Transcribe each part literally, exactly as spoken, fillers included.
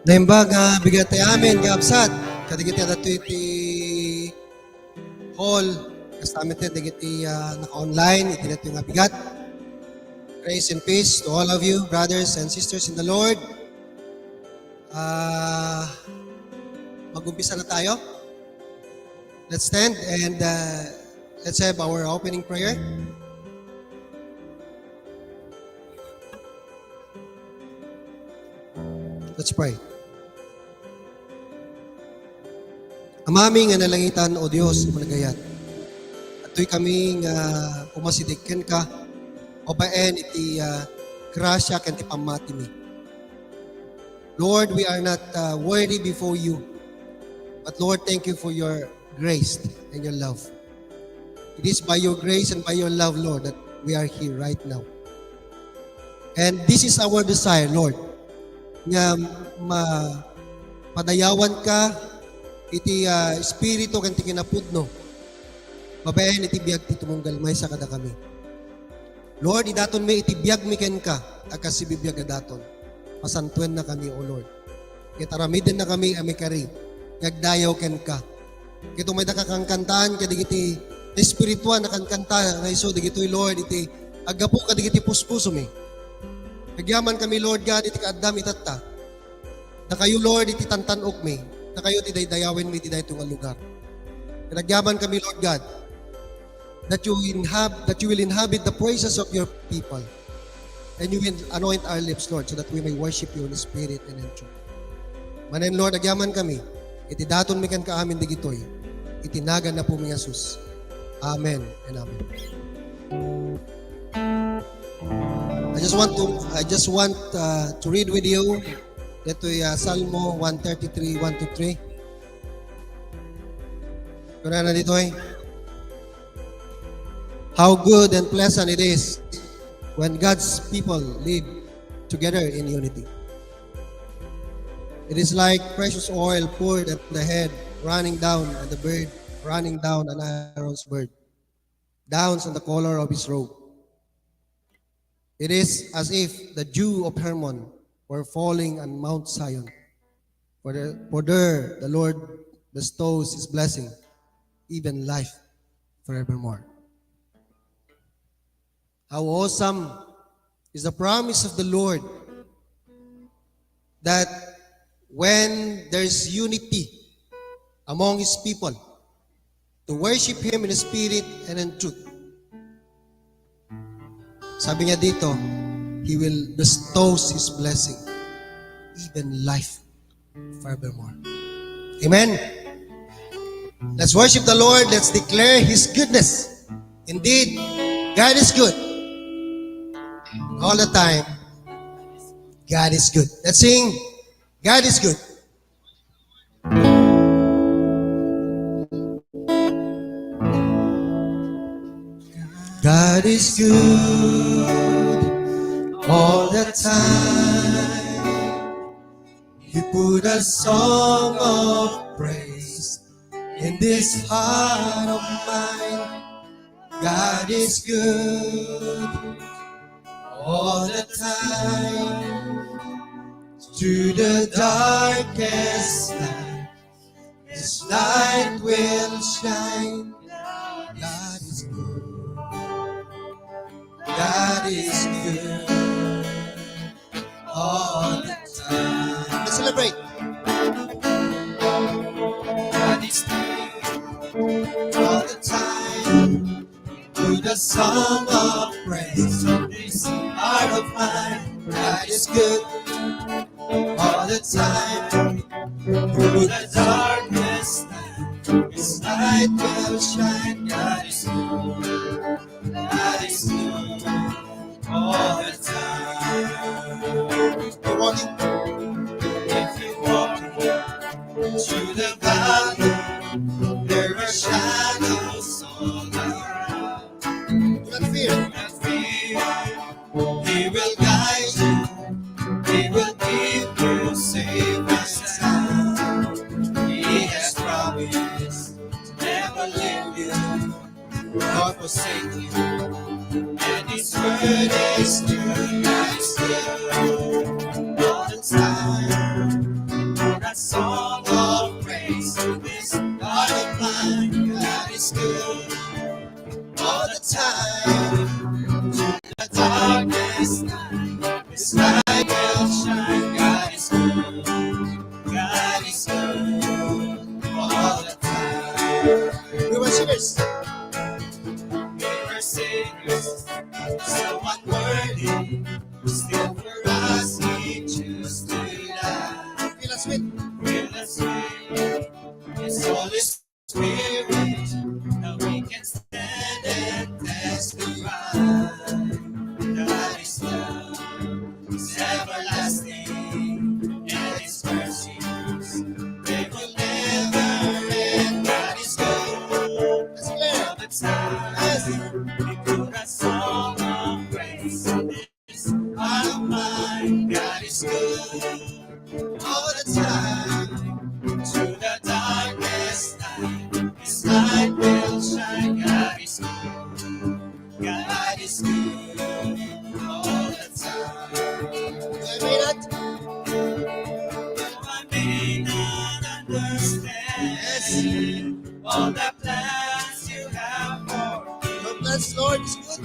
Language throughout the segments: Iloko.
Naimbag nga bigat ti amin nga absat kadagiti adda iti hall, kasta met dagiti, ah, naka-online iti daytoy nga bigat. Grace and peace to all of you, brothers and sisters in the Lord. Ah, mag-umpisa na tayo. Let's stand and, uh, let's have our opening prayer. Let's pray. Amami nga nalangitan, O Dios, managayat. Adtoy kami nga umasideg kenka, babaen iti, ah, grasya ken ti pammatimi. Lord, we are not, uh, worthy before you. But Lord, thank you for your grace and your love. It is by your grace and by your love, Lord, that we are here right now. And this is our desire, Lord, nga ma-, padayawan ka iti, uh, espiritu ken ti kinapudno. Babaen iti biag ti tumunggal maysa kadakami. Lord, idatonmi iti biagmi kenka, a kas ibibiag a daton. Pasantuenna kami, O Lord. Ket aramidennakami a maikari, nga agdayaw kenka. Ket umayda ka kankantaan kadagiti espirituan a kankanta nga isu dagitoy, Lord, iti aggapu kadagiti puspusomi. Agyaman kami, Lord God, iti kaaddam itatta. Dakayo, Lord, iti tantan-okmi. Dakayo ti daydayawenmi iti daytoy nga lugar. Ket agyaman kami, Lord God, that you inhab-, that you will inhabit the praises of your people. And you will anoint our lips, Lord, so that we may worship you in spirit and in truth. Manen, Lord, agyaman kami, iti daton mi kenka amin digitoy, iti nagan na po mi Jesus. Amen and amen. I just want to, I just want, uh, to read with you ditoy, uh, Salmo one thirty-three, one to three. Kunana ditoy, "How good and pleasant it is when God's people live together in unity. It is like precious oil poured at the head, running down on the bird, running down on Aaron's bird, down on the collar of his robe. It is as if the dew of Hermon were falling on Mount Zion. For the, for there the Lord bestows his blessing, even life forevermore." How awesome is the promise of the Lord that when there's unity among his people to worship him in spirit and in truth. Sabi niya dito, He will bestows His blessing, even life forevermore. Amen. Let's worship the Lord. Let's declare His goodness. Indeed, God is good. All the time, God is good. Let's sing, God is good. God is good all the time. He put a song of praise in this heart of mine. God is good all the time. Through the darkest night, His light will shine. God is good. God is good all the time. Let's celebrate. God is good all the time. To the song of praise of this heart of mine. God is good all the time. Through the darkest night, His light will shine. God is good. God is good all the time. If you walk through the valley, there are shadows all around. Do not fear. Do not fear. He will guide you. He will keep you safe and sound. He has promised to never leave you nor forsake you. And His word is true, God is good all the time. Put a song of praise to this God of mine. God is good all the time. To the darkest night, His light will shine. God is good. God is good all the time. We were sinners. We were sinners, so unworthy. Still for us, He chose to die. Fill us with, fill us with His Holy Spirit, that we can stand and testify that His love is everlasting and His mercies, they will never end. God is good all the time. We put a song of praise. This heart of mine, God is good all the time. Through the darkest night, His light will shine. God is good. God is good all the time. Though I may not, though I may not understand all the plans you have for me. Your plans, Lord, is good.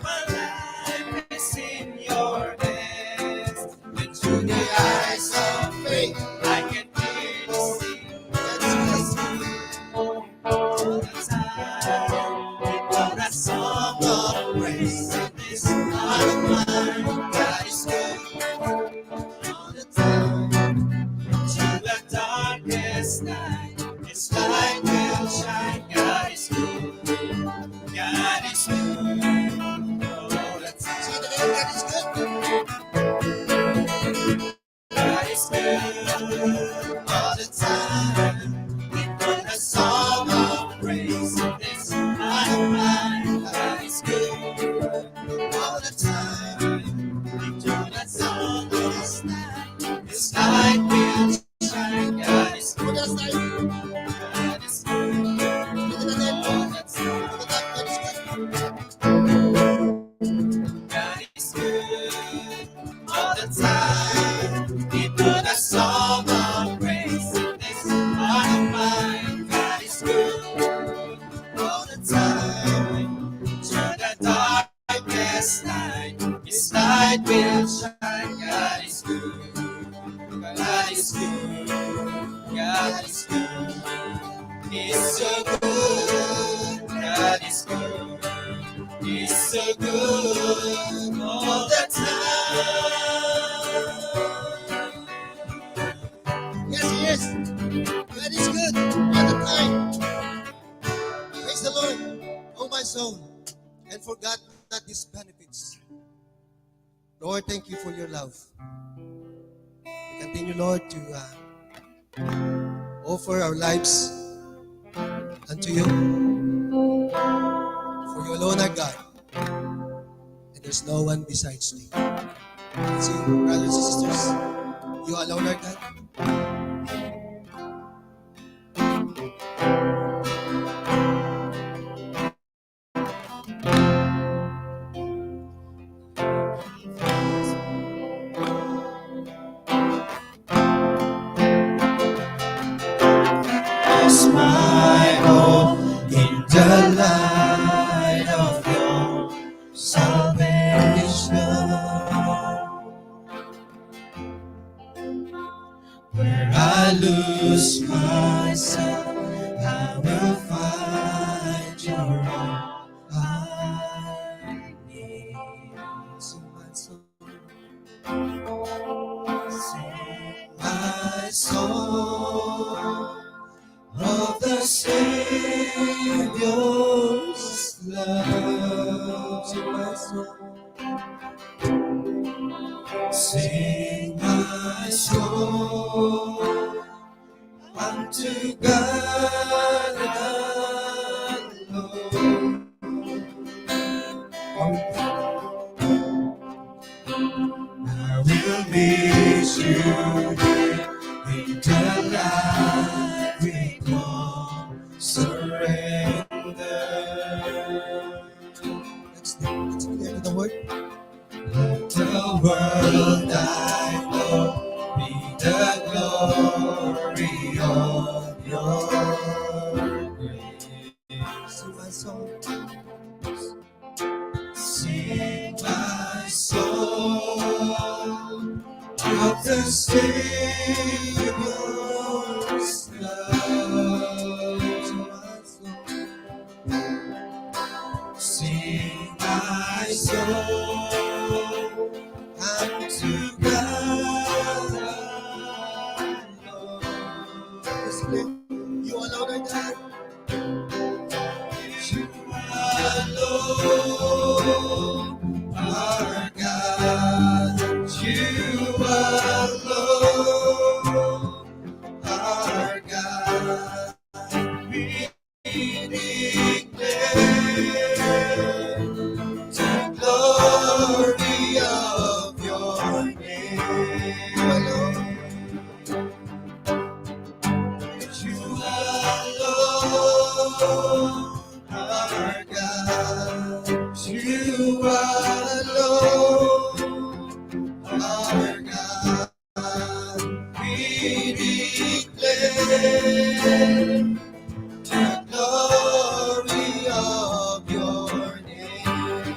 My life is in your hands. And through the eyes of faith, I can clearly see that Jesus is all the time. We put a song of praise in this heart of mine. God is good all the time. Through the darkest night, His light will shine. God is good. God is good all the time. Say it again, God is good. God is good all the time. We put a song of praise in this heart of mine. God is good all the time. Into the darkest night, His light will shine. God is good. God is good all the time. God is good all the time. We put a song of praise in this heart of mine. God is good all the time. Through the darkest night, His light will shine. God is good. God is good. God is good. He's so good. God is good. He's so good all the time. Yes, he is. God is good all the time. Praise the Lord, oh my soul, and forget not his benefits. Lord, thank you for your love. We continue, Lord, to, uh, offer our lives unto you. For you alone are God, and there's no one besides thee. Let's sing, brothers and sisters. You alone are God. Is my hope in the light of your salvation. Where I lose myself, I will find your arms. I need. Sing, my soul. Sing, my soul, of the Savior's love. Sing, my soul. Sing, my soul, unto God alone. I will meet you here in the light we call surrender. Let's, let's clear the word. Let the world thy Lord be the glory of your grace. Sing, my soul. Sing, my soul, of the Savior's love. Sing, my soul, unto God alone. You alone are God. You alone are God. You alone are God. We declare the glory of your name. You alone are God. You alone are God. We declare the glory of your name.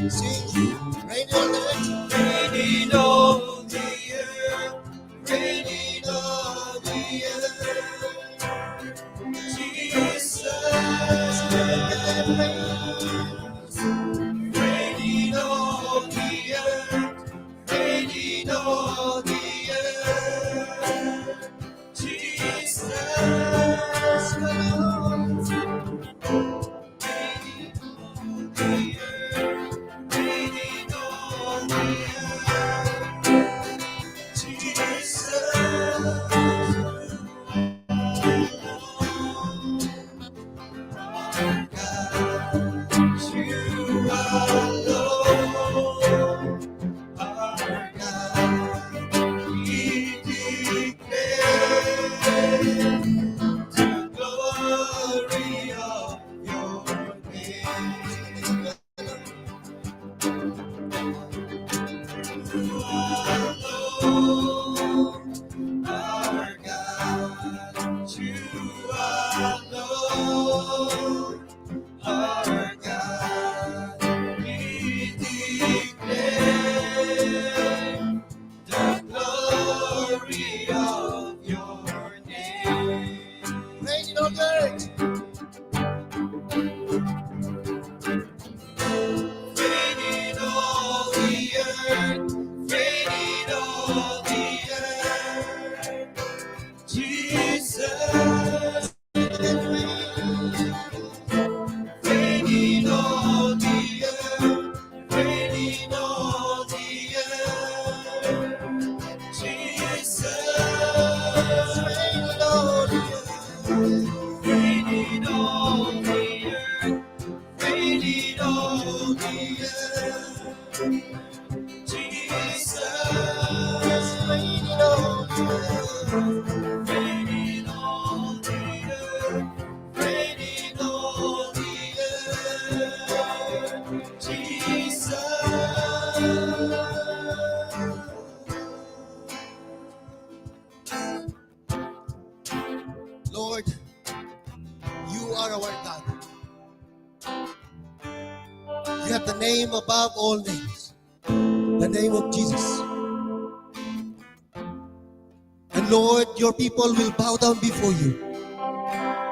Sing, reign on the earth. Reign on the earth. Reign on the earth. Jesus. Reign on the earth. Reign on the earth. Jesus. Lord, you are our God. You have the name above all names, the name of Jesus. And Lord, your people will bow down before you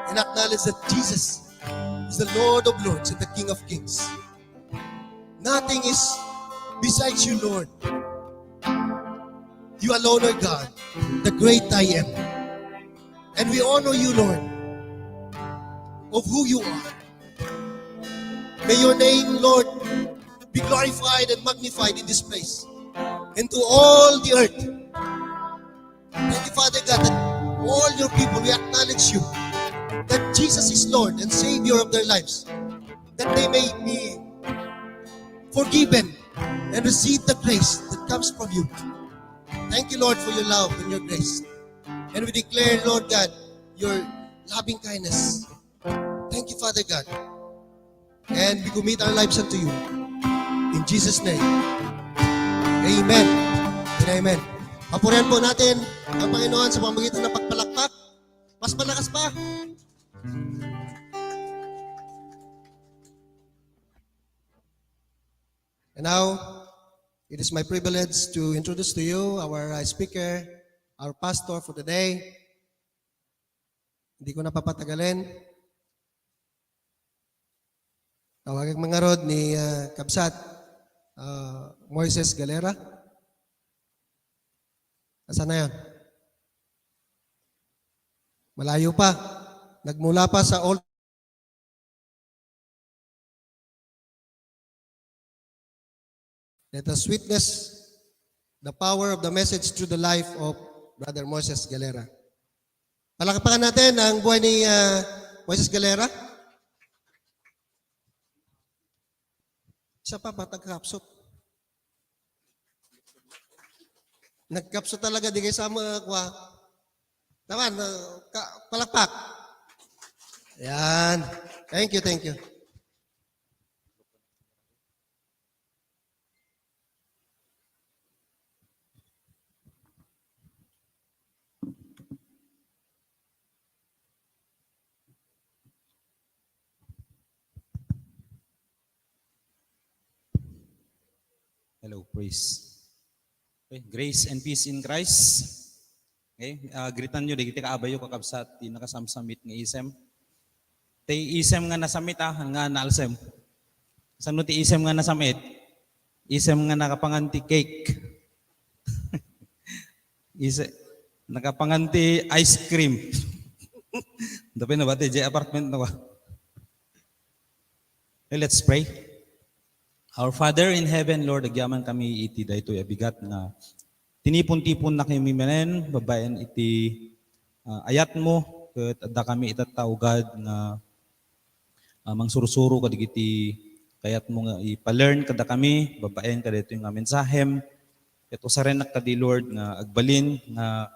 and acknowledge that Jesus is the Lord of lords and the King of kings. Nothing is besides you, Lord. You alone are God, the great I am. And we honor you, Lord, of who you are. May your name, Lord, be glorified and magnified in this place and to all the earth. Thank you, Father God, that all your people, we acknowledge you, that Jesus is Lord and Savior of their lives, that they may be forgiven and receive the grace that comes from you. Thank you, Lord, for your love and your grace. And we declare, Lord God, your loving kindness. Thank you, Father God. And we commit our lives unto you. In Jesus' name. Amen. And amen. Papurihan po natin ang Panginoon sa pamamagitan ng pagpalakpak. Mas malakas pa. And now, it is my privilege to introduce to you our uh, speaker, our pastor for the day. Hindi ko na papatagalin. Tawagan ngarud ni ah, Kabsat ah, Moises Galera. Asan na yan? Malayo pa. Nagmula pa sa Old Let us witness the power of the message through the life of Brother Moises Galera. Palakpakan natin ang buhay ni ah, Moises Galera. Siya pa, ba't nagkapsot? Nagkapsot talaga, di kayo sa mga kuha. Naman, ah, ka, palakpak. Yan. Thank you, thank you. Hello, praise. Okay, grace and peace in Christ. Okay, ah, greetan nyo, dagiti kaabayo, kakabsat, ti nakasamsamit nga isem. Ti isem nga nasamit, ah, nga naalsem. Saan ti isem nga nasamit? Isem nga nakapangan ti cake. Isem, nakapangan ti ice cream. Dapat na ba ti J apartment na ba? Okay, let's pray. Our Father in heaven, Lord, agyaman kami iti daytoy a bigat nga tinipon-tipon na kami manen, babaen iti ah, ayatmo, ket adda kami itatta, O God, nga ah, mangsursuro kadagiti kayatmo nga ipa-learn kada kami, babaen kadaytoy nga mensahem. Ket usarennak kadi, Lord, nga agbalin nga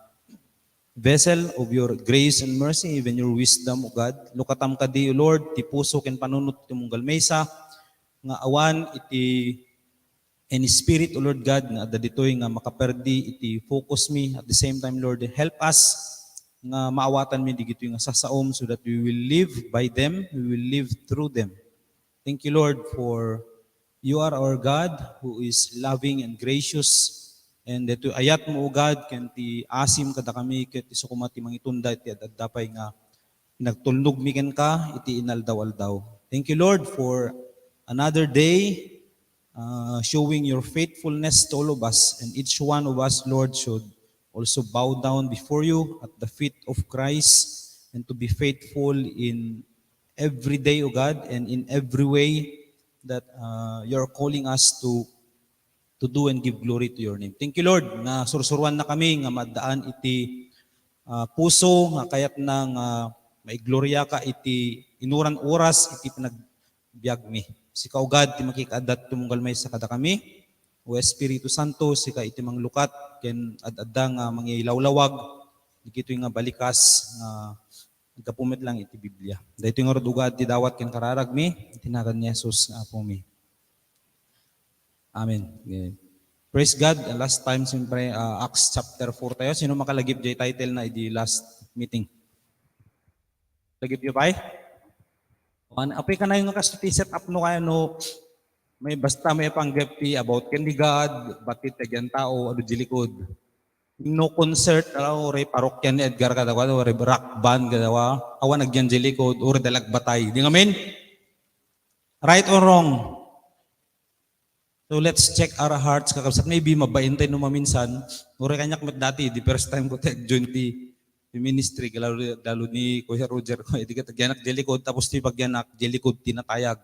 vessel of your grace and mercy, even your wisdom, O God. Lukatam kadi, O Lord, ti puso ken panunot ti munggal maysa, nga awan iti any spirit, O Lord God, nga adda ditoy nga makaperdi iti focus mi. At the same time, Lord, help us nga maawatan mi digitoy nga sasaom so that we will live by them, we will live through them. Thank you, Lord, for you are our God who is loving and gracious. And daytoy ayatmo, O God, ken ti asim kada kami, ket isu koma ti mangitunda iti ad-adda pay nga nagtulnog mi kenka iti inaldaw-aldaw. Thank you, Lord, for another day, uh, showing your faithfulness to all of us. And each one of us, Lord, should also bow down before you at the feet of Christ and to be faithful in every day, O God, and in every way that uh, you're calling us to to do and give glory to your name. Thank you, Lord, nga sursuruan na kami nga maddaan iti ah, puso nga kayatna nga maigloria ka iti inuran oras iti panagbiag mi. Sika, O God, ti makikaadda tumunggal maysa kadakami. O Espiritu Santo, sika iti manglukat ken ad-adda nga mangilawlawag dagitoy nga balikas nga aggapu met lang iti Biblia. Daytoy ngarud, O God, ti dawat ken kararagmi, iti nagan ni Jesus nga Apomi. Amen. Okay. Praise God. Last time, siyempre, ah, Acts chapter four tayo. Sino makalagip jay title na idi last meeting? Lagipyo pay? An, apay kanayon nga kastoy ti set up no kaya no, may basta may panggep ti about ken ni God, batit ti agyantao, adu jay likod. No concert, ala, uray parokya ni Edgar kadakuada, uray rock band kadakuada, awan agyan jay likod, uray dalagbatay. Di ngamin? Right or wrong? So let's check our hearts, kakabsat. Maybe mabain tayo no maminsan. Uray kaniak met dati, di first time ko ti ag-join ti, ti ministry, lalo, lalo ni Kuya Roger ko. Di ket agyanak jay likod, tapos ti pagyanak, jay likod, ti natayag.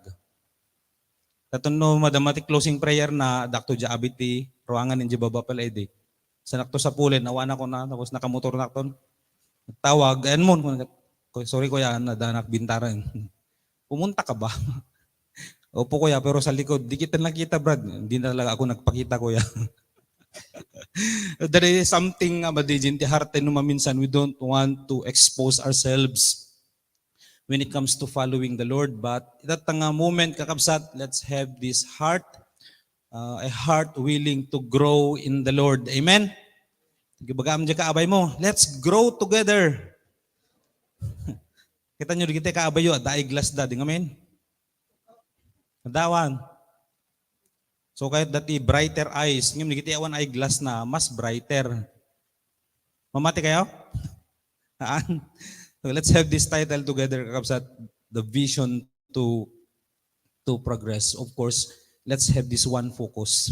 Katon no madama ti closing prayer na, dakto jay abit ti ruangan, iti baba pala idi. Sanakto sapulen, awan ako na, tapos nakamotor nakton. Nagtawag, ayan mo, sorry kuya, nadanak bintaran. Pumunta ka ba? Opo, kuya, pero sa likod, di kita nakita, Brad. Hindi na talaga ako nagpakita, kuya. There is something nga madi jay ti heart no maminsan we don't want to expose ourselves when it comes to following the Lord. But itatta nga moment, kakabsat, let's have this heart, uh, a heart willing to grow in the Lord. Amen? Ibagam jay kaabay mo, let's grow together. Kita nyo, di kita kaabay yo, adda eyeglass da, di ngamin? Adawan. So, kayat dati brighter eyes. Ngem, di kita awan eyeglass na, mas brighter. Mamati kayo? Haan? So, let's have this title together, kakabsat, the vision to, to progress. Of course, let's have this one focus,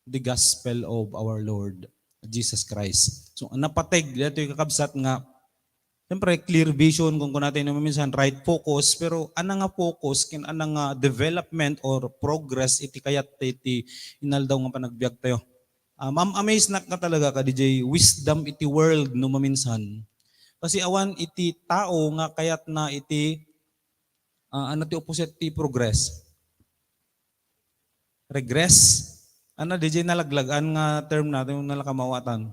the gospel of our Lord Jesus Christ. So, napateg, dito yung kakabsat nga, siyempre, clear vision, kung kunatay naman minsan, right focus, pero ana nga focus, ken ana nga development or progress, iti kayat iti inaldaw nga panagbiag tayo. Ah, mam-amaze nak nga talaga ka D J wisdom iti world no maminsan. Kasi awan iti tao nga kayat na iti, ah, ano ti opposite ti progress? Regress? Ano, D J nalaglagan nga term natin yung nalakamawatan?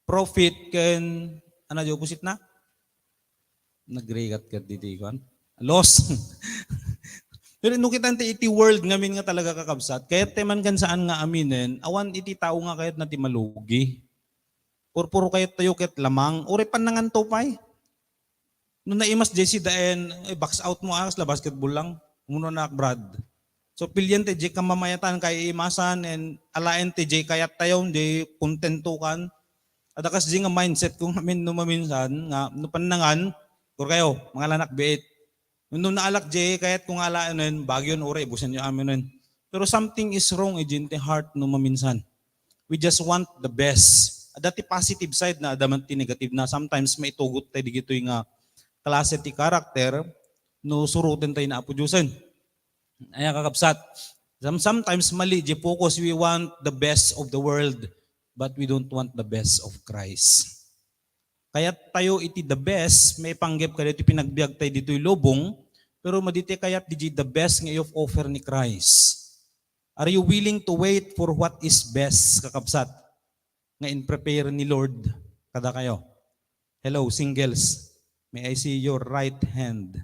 Profit ken, ano, di opposite na? Nagrigat ka dito, ikuan? Loss. Pero no kita iti world ngamin nga talaga kakabsat, kaya teman kan saan nga aminen, awan iti tao nga kayat na ti malugi. Purpuro kayat tayo ket lamang, uri pannangan to pay. No naimas J C daen, eh, box out mo, ah, kasla basketball lang. Umuna na, Brad. So, pilian ti J kamamayatan kay imasan, and alaen ti J kayat tayo, di kontento kan. Ada kas J nga mindset kung amin no maminsan, nga no pannangan, kur kayo, mga lanak biit. No naalak J, kayat ko nga alaen, bagyo no, ore, ibusan nyo amin. Pero something is wrong, eh, J, in the heart no maminsan. We just want the best. Ada ti positive side na, ada man ti negative na. Sometimes maitugot tayo digitoy nga klase ti character no suruten tayo na Apo Diosen. Aya, kakabsat. Some- sometimes mali di focus. We want the best of the world, but we don't want the best of Christ. Kayat tayo iti the best, maipanggep kadagiti pinagbiag tayo ditoy lubong, pero maditi kayat di the best nga i-offer ni Christ. Are you willing to wait for what is best, kakabsat? Nga in-prepare ni Lord kada kayo. Hello, singles. May I see your right hand?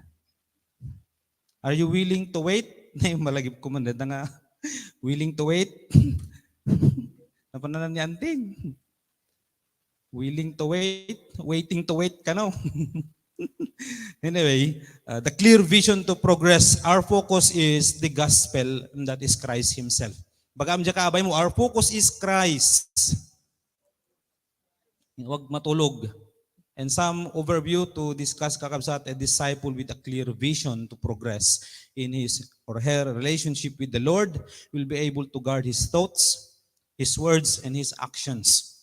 Are you willing to wait? Nay, malagip ko man, dada nga, willing to wait? Napananan ni Anting. Willing to wait? Waiting to wait ka, no? Anyway, uh, the clear vision to progress. Our focus is the gospel, and that is Christ Himself. Bagam diya kaabay mo, our focus is Christ. Huwag matulog. And some overview to discuss, kakabsat, a disciple with a clear vision to progress in his or her relationship with the Lord will be able to guard his thoughts, his words, and his actions.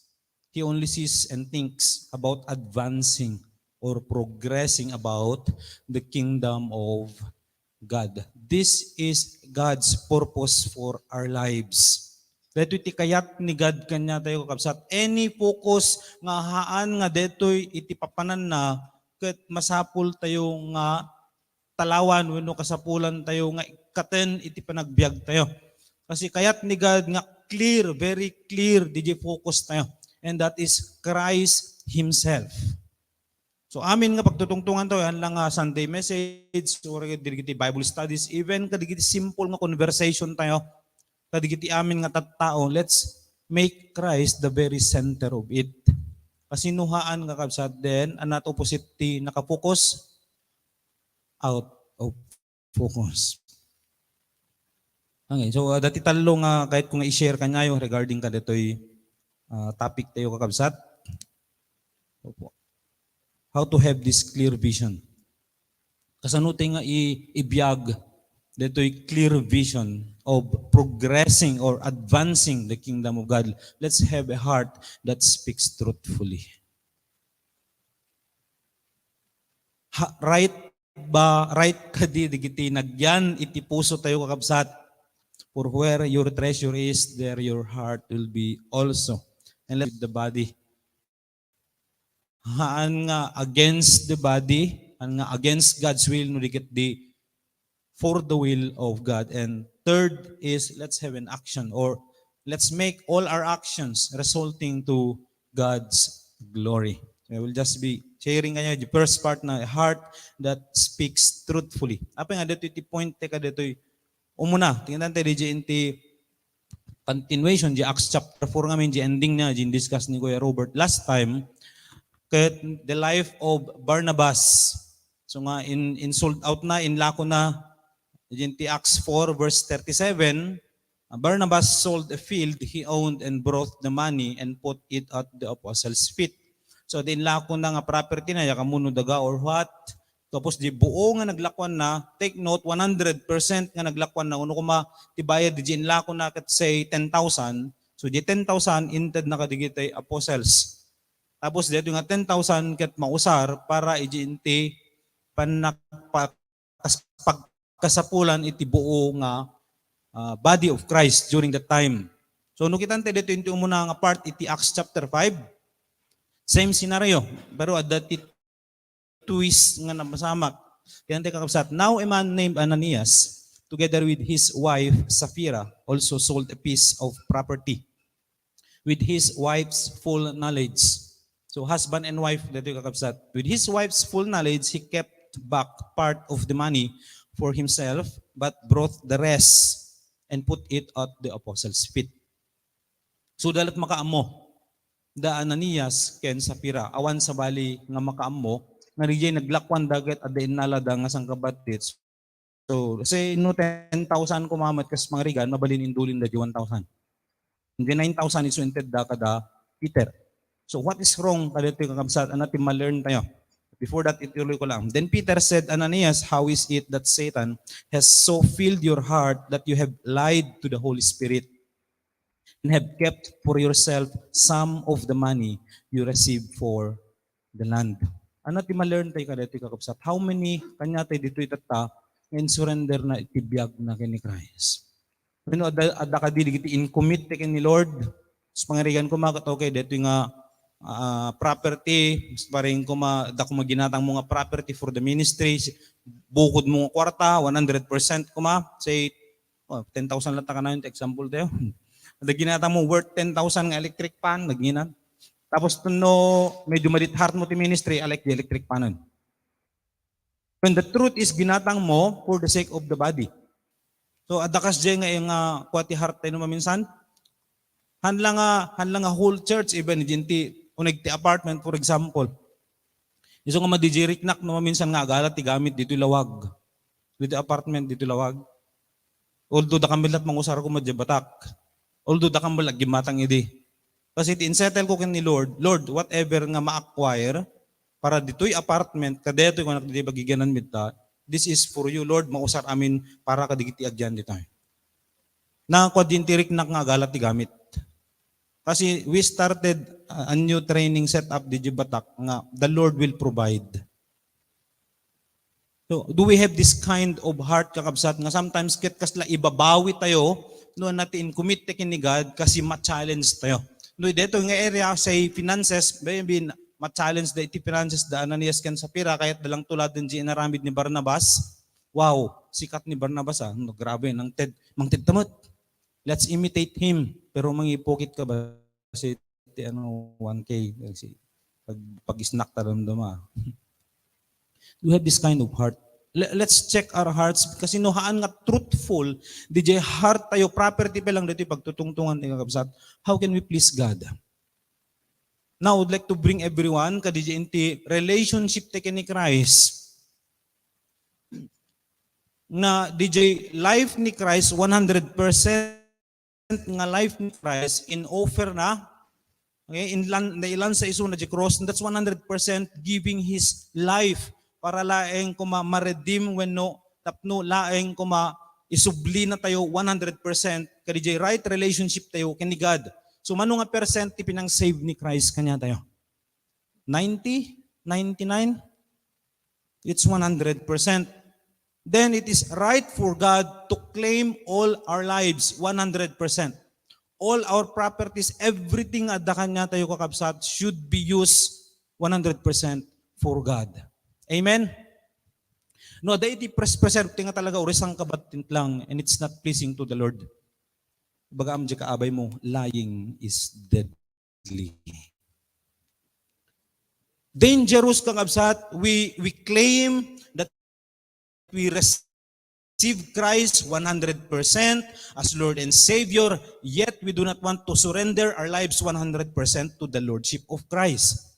He only sees and thinks about advancing or progressing about the kingdom of God. This is God's purpose for our lives. Daytoy ti kayat ni God kanya tayo, kakabsat. Any focus nga haan nga daytoy iti papananna, ket masapul tayo nga kalawan wenno kasapulan tayo nga ikkaten iti panagbiag tayo. Kasi kayat ni God nga clear, very clear, didiay focus tayo. And that is Christ Himself. So, amin nga pagtutungtungan tayo, yan lang nga Sunday message, or dagiti Bible studies, even kadagiti simple nga conversation tayo, kadagiti amin nga tattao, let's make Christ the very center of it. Kasi nuhaan nga kabsat, then, ang not opposite ti nakapokus, out of focus. Okay, so, ah, dati tallo nga kayat ko nga i-share kanyayo regarding kadatoy, ah, topic tayo, kakabsat. Opo. How to have this clear vision. Kasano tayo nga i-, ibiag datoy clear vision of progressing or advancing the kingdom of God? Let's have a heart that speaks truthfully. Ha-, right ba, right kadi dagiti nagyan iti puso tayo, kakabsat? For where your treasure is, there your heart will be also. And let the body. Haan nga against the body, haan nga against God's will, no di ket di for the will of God. And third is, let's have an action, or let's make all our actions resulting to God's glory. So I will just be sharing kanyayo the first part na a heart that speaks truthfully. Apay nga ditoy ti point tayo kaditoy umuna. Tingnan tayo di inti continuation, di Acts chapter four ngamin, di ending na, di discuss ni Kuya Robert last time, ket the life of Barnabas. So nga, in, in sold out na, inlako na, di ti Acts four verse thirty-seven, Barnabas sold a field he owned and brought the money and put it at the apostles' feet. So, di inlako na nga property na, ya kamuno daga or what, tapos di buo nga naglakuan na, take note, one hundred percent nga naglakuan na, uno kuma ti bayad di inlako na ket say ten thousand. So, di ten thousand inted na kadigitay apostles. Tapos dito nga ten thousand ket mausar para iji inti panakpa-, kas-, pagkasapulan iti buo nga, ah, body of Christ during that time. So, no kitante dito inti umuna nga part iti Acts chapter five, same scenario, pero adda ti twist nga napasamak. Kaya tayo kakabsat, "Now a man named Ananias, together with his wife Sapphira, also sold a piece of property with his wife's full knowledge." So, husband and wife, dito kakabsat. "With his wife's full knowledge, he kept back part of the money for himself, but brought the rest and put it at the apostles' feet." So, dalat makaammo da Ananias ken Sapphira. Awan sabali nga makaammo nga dijay naglakuan daget adda innalada nga sangkabadtit. So, say no ten thousand kuma met kas mangrigan, mabalin indulin da di one thousand. Hindi nine thousand isu inted da kada Peter. So, what is wrong kadito, kakabsat? Ano ti ma-learn tayo? Before that, ituloy ko lang. Then Peter said, "Ananias, how is it that Satan has so filled your heart that you have lied to the Holy Spirit and have kept for yourself some of the money you received for the land?" Ano ti ma-learn tayo kadito, kakabsat? How many kanya tayo dito itatta nga in-surrender na iti biag na ken ni Christ? Wenno adda, adda kadi dagiti in-commit ti ken ni Lord? Sa pangarigan ko, mga katoke, dito nga, ah, property, paring kuma, adda kuma ginatang mo nga property for the ministry, bukod mo nga kwarta, one hundred percent kuma, say, oh, ten thousand lang ta kanayon, example tayo. Adda ginatang mo worth ten thousand nga electric fan, nagngina. Tapos no medyo madit heart mo ti ministry, alek di electric fan. When the truth is, ginatang mo for the sake of the body. So, adda kasdiay nga, nga kua ti heart tayo maminsan. Hanla nga, hanla nga whole church, even di ti uneg ti apartment, for example. Isu nga madijiriknak no maminsan nga agalat ti gamit dito lawag. Dito apartment, dito lawag. Although dakami la't mangusar ko madya batak. Although dakami la't gimatang idi. Kasi ti insettle ko ken ni Lord, "Lord, whatever nga ma-acquire para ditoy apartment, kadetoy kunak ditoy bagiganan mitta, this is for you, Lord, mausar amin para kadigiti agyan ditoy." Nakua din ti riknak nga agalat ti gamit. Kasi we started, uh, a new training setup di Batak nga the Lord will provide. So, do we have this kind of heart, kakabsat, nga sometimes ket kasla ibabawi tayo, no, na ti in-commit ti ken ni God, kasi ma-challenge tayo. No, dito nga area, say, finances, maybe ma-challenge da iti finances da Ananias ken Sapphira, kayat da lang tuladen di inaramid ni Barnabas. Wow, sikat ni Barnabas, ah. No, grabe, nangted, mangted ta met. Let's imitate him. Pero mangipokit ka ba sa ti, ano, one K? Kasi pag, pag-snack ta damdama. Do we have this kind of heart? Le-, let's check our hearts. Kasi no haan nga truthful, D J, heart tayo, property pa lang dito pagtutungtungan tayo, kakabsat. How can we please God? Now, I would like to bring everyone, ka D J, inti relationship tayo ni Christ. Na D J, life ni Christ, one hundred percent nga life ni Christ in offer na, okay, in lan-, nailan sa isu na di cross, and that's one hundred percent giving his life para laeng kuma ma-redeem wenno tapno laeng kuma isubli na tayo one hundred percent. Kadi jay right relationship tayo ken ni God. So, mano nga percent ti pinang-save ni Christ kanya tayo? Ninety? Ninety-nine? It's one hundred percent. Then it is right for God to claim all our lives, one hundred percent. All our properties, everything nga adda kanya tayo, kakabsat, should be used one hundred percent for God. Amen? No, adda iti pres-, preserve ti nga talaga, uri sangkabat ti lang, and it's not pleasing to the Lord. Baga am di kaabay mo, lying is deadly. Dangerous, kakabsat, we, we claim that we receive Christ one hundred percent as Lord and Savior, yet we do not want to surrender our lives one hundred percent to the Lordship of Christ.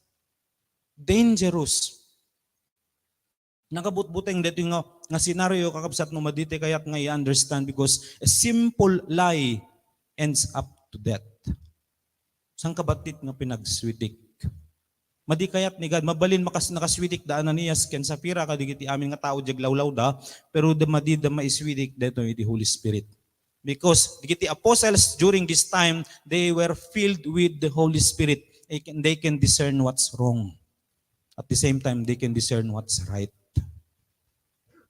Dangerous. Nakabutbuteng daytoy nga, nga senaryo, kakabsat, no madi ti kayat nga i-understand, because a simple lie ends up to death. Sangkabat ti nga pinagsweetik? Madi kayat ni God, mabalin makas-, nakasweetik da Ananias ken Safira kadagiti amin nga tao diay aglawlawda, pero da, madi da maisweetik daytoy iti Holy Spirit. Because dagiti apostles during this time, they were filled with the Holy Spirit. They can, they can discern what's wrong. At the same time, they can discern what's right.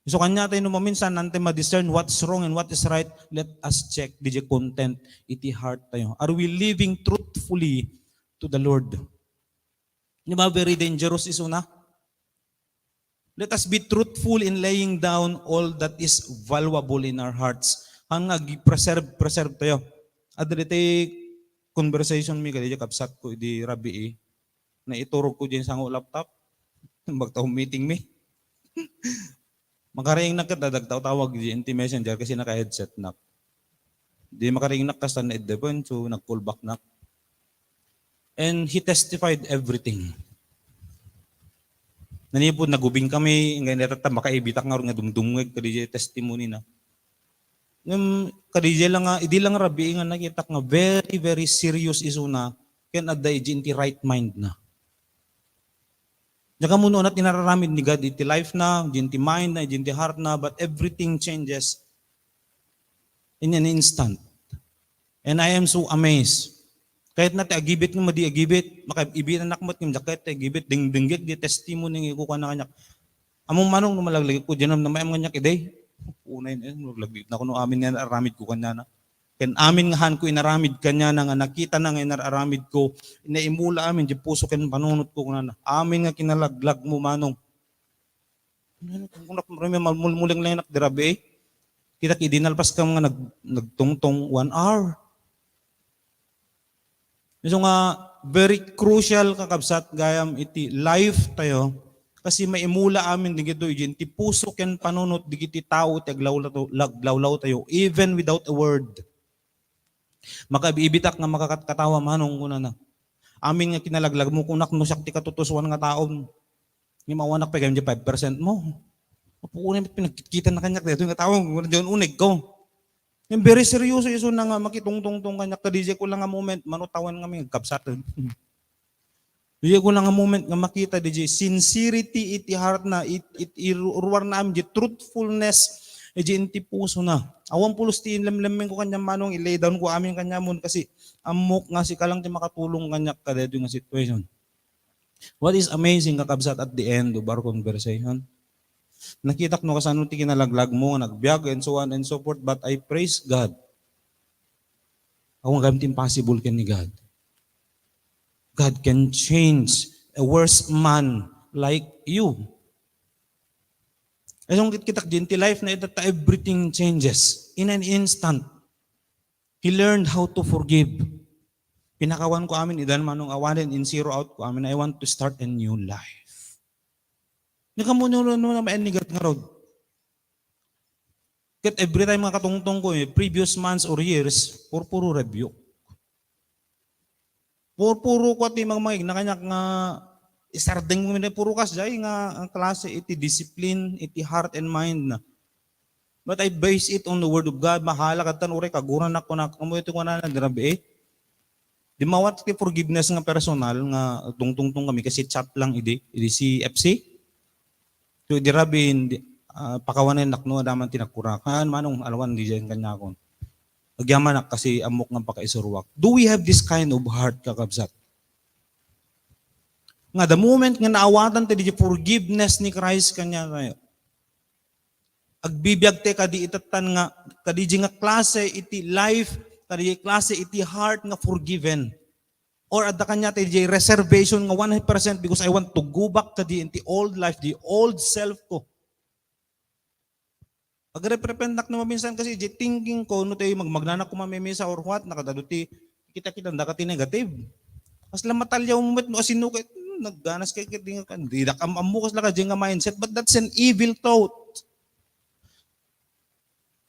So, kanya tayo no maminsan, ante ma-discern what's wrong and what is right, let us check, di jay content iti heart tayo. Are we living truthfully to the Lord? Di ba, very dangerous isuna? Let us be truthful in laying down all that is valuable in our hearts. Haan nga agi-preserve, preserve tayo. Adda daytoy conversation mi kadi kabsat ko idi rabii. Naiturog ko diay sango laptop. Magtaom meeting mi. Makariingnak ket dagtaw tawag diay inti messenger kasi naka-headset nak. Di makariingnak kasta na iddepen, so nag-call back nak. And he testified everything. Nanipud nagubing kami, nga inatatta makaibitak nga nga dumdumngeg, kadi jay testimony na. Ngem, kadi jay lang nga, idi lang rabii nga nakitak nga very, very serious isuna, ken adda iti right mind na. Diak ammo no ania ti nararamid ni God iti life na, iti mind na, iti heart na, but everything changes in an instant. And I am so amazed. Kayatna ti agibit nga madi agibit, makaibitak met ngem diak kayat ti agibit, dengdengngeg diay testimony nga kukua na kaniak. Ammom manong no malaglag ko, diay namnamaem kaniak idi. Unay na, malaglag na kuno amin nga aramid ko kaniana. Ken amin nga haanko inaramid kaniana nga nakitana nga inar-aramidko, naimula amin diay puso ken panunotko, kunana, "Amin nga kinalaglagmo, manong." Kunak, malmuleng lang idi rabii. Kitak idi nalpaskam nga nag-, nagtungtong one hour. Isu nga, very crucial, kakabsat, gayam iti life tayo, kasi maimula amin dagitoy iti puso ken panunot dagiti tao ti aglawlaw-, lag-, lawlaw tayo, even without a word. Makaibitak nga makakatkatawa, manong, kunana. Amin nga kinalaglagmo, kunak, no siak ti katutusoan nga tao. Ngem awanak pay gayam diay five percent mo. Apo, unay met pinagkitkitan na kaniak daytoy nga tao, diay uneg ko. Ngem very seryoso isuna nga makitungtungtong kaniak, kadi jay ko lang nga moment, mano tawen nga may agkabsat. Diay ko lang nga moment nga makita diay sincerity iti heart na, it, it, iru-, ruar na amin diay truthfulness, diay inti puso na. Awan pulos ti inlemlemmeng ko kaniam, manong, i-lay down ko amin kaniamon kasi ammok nga sika lang ti makatulong kaniak kadaytoy nga situation. What is amazing, kakabsat, at the end of our conversation? Nakitak no kasano ti kinalaglagmo nga nagbiag and so on and so forth, but I praise God. Awan gayam ti impossible ken ni God. God can change a worse man like you. Ay, sungkit kita, iti life na ita, everything changes in an instant. He learned how to forgive. Pinakawan ko amin, idan manong awanen, in-zero out ko amin, I want to start a new life. Nakamuno na maennigat nga road. Ket every time nga katungtong ko, eh, previous months or years, purpuro rebuke. Purpuro ko ti magmangig na kaniak nga isardeng mo, puro kas jay nga, nga klase iti discipline, iti heart and mind na. But I base it on the word of God. Mahala katan, uray kaguranak ko na, kamu ito ko na, dirabi eh. Di mawat ti forgiveness nga personal nga tungtungtong kami kasi chat lang idi, idi C F C. So, idi rabin, di, ah, pakawanen nakno adaman ti nagkurakan, manong alawan di dyan kanyakon. Agyamanak kasi amok nga pakaisuruak. Do we have this kind of heart, kakabsat? Nga the moment nga naawatan ti di forgiveness ni Christ kanya tayo, agbibiag te kadi itattan nga, kadi di nga klase iti life, kadi klase iti heart nga forgiven. Or adda kanya ti di reservation nga one hundred percent because I want to go back kadi in the old life, the old self ko. Agrep-repentak no maminsan kasi di thinking ko, no tayo magmagnanak ko mamimisa or what, nakadado ti kita-kita, daka ti negative. Kasla matalyaw mo met no asino ka, hmm, nagganas kay ket di nga, di da kam-, ammo kasla ka di nga mindset, but that's an evil thought.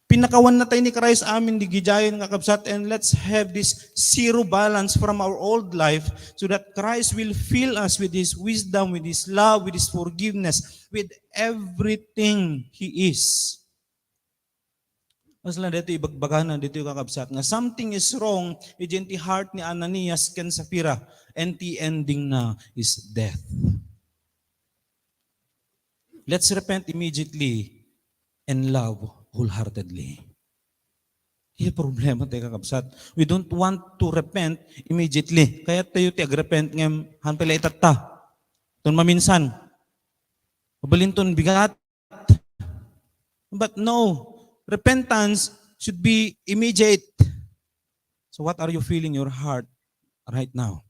Pinakawan na tayo ni Christ amin di gijayan nga kabsat, and let's have this zero balance from our old life so that Christ will fill us with His wisdom, with His love, with His forgiveness, with everything He is. Mas lang dito ibagbagana dito kakabsat nga something is wrong iti heart ni Ananias ken Sapphira, and the ending na is death. Let's repent immediately and love wholeheartedly. Iya problema tayo kakabsat. We don't want to repent immediately. Kaya tayo ti agrepent ngem han pala itatta. Ton maminsan. Mabalinton bigat. But no, repentance should be immediate. So what are you feeling your heart right now?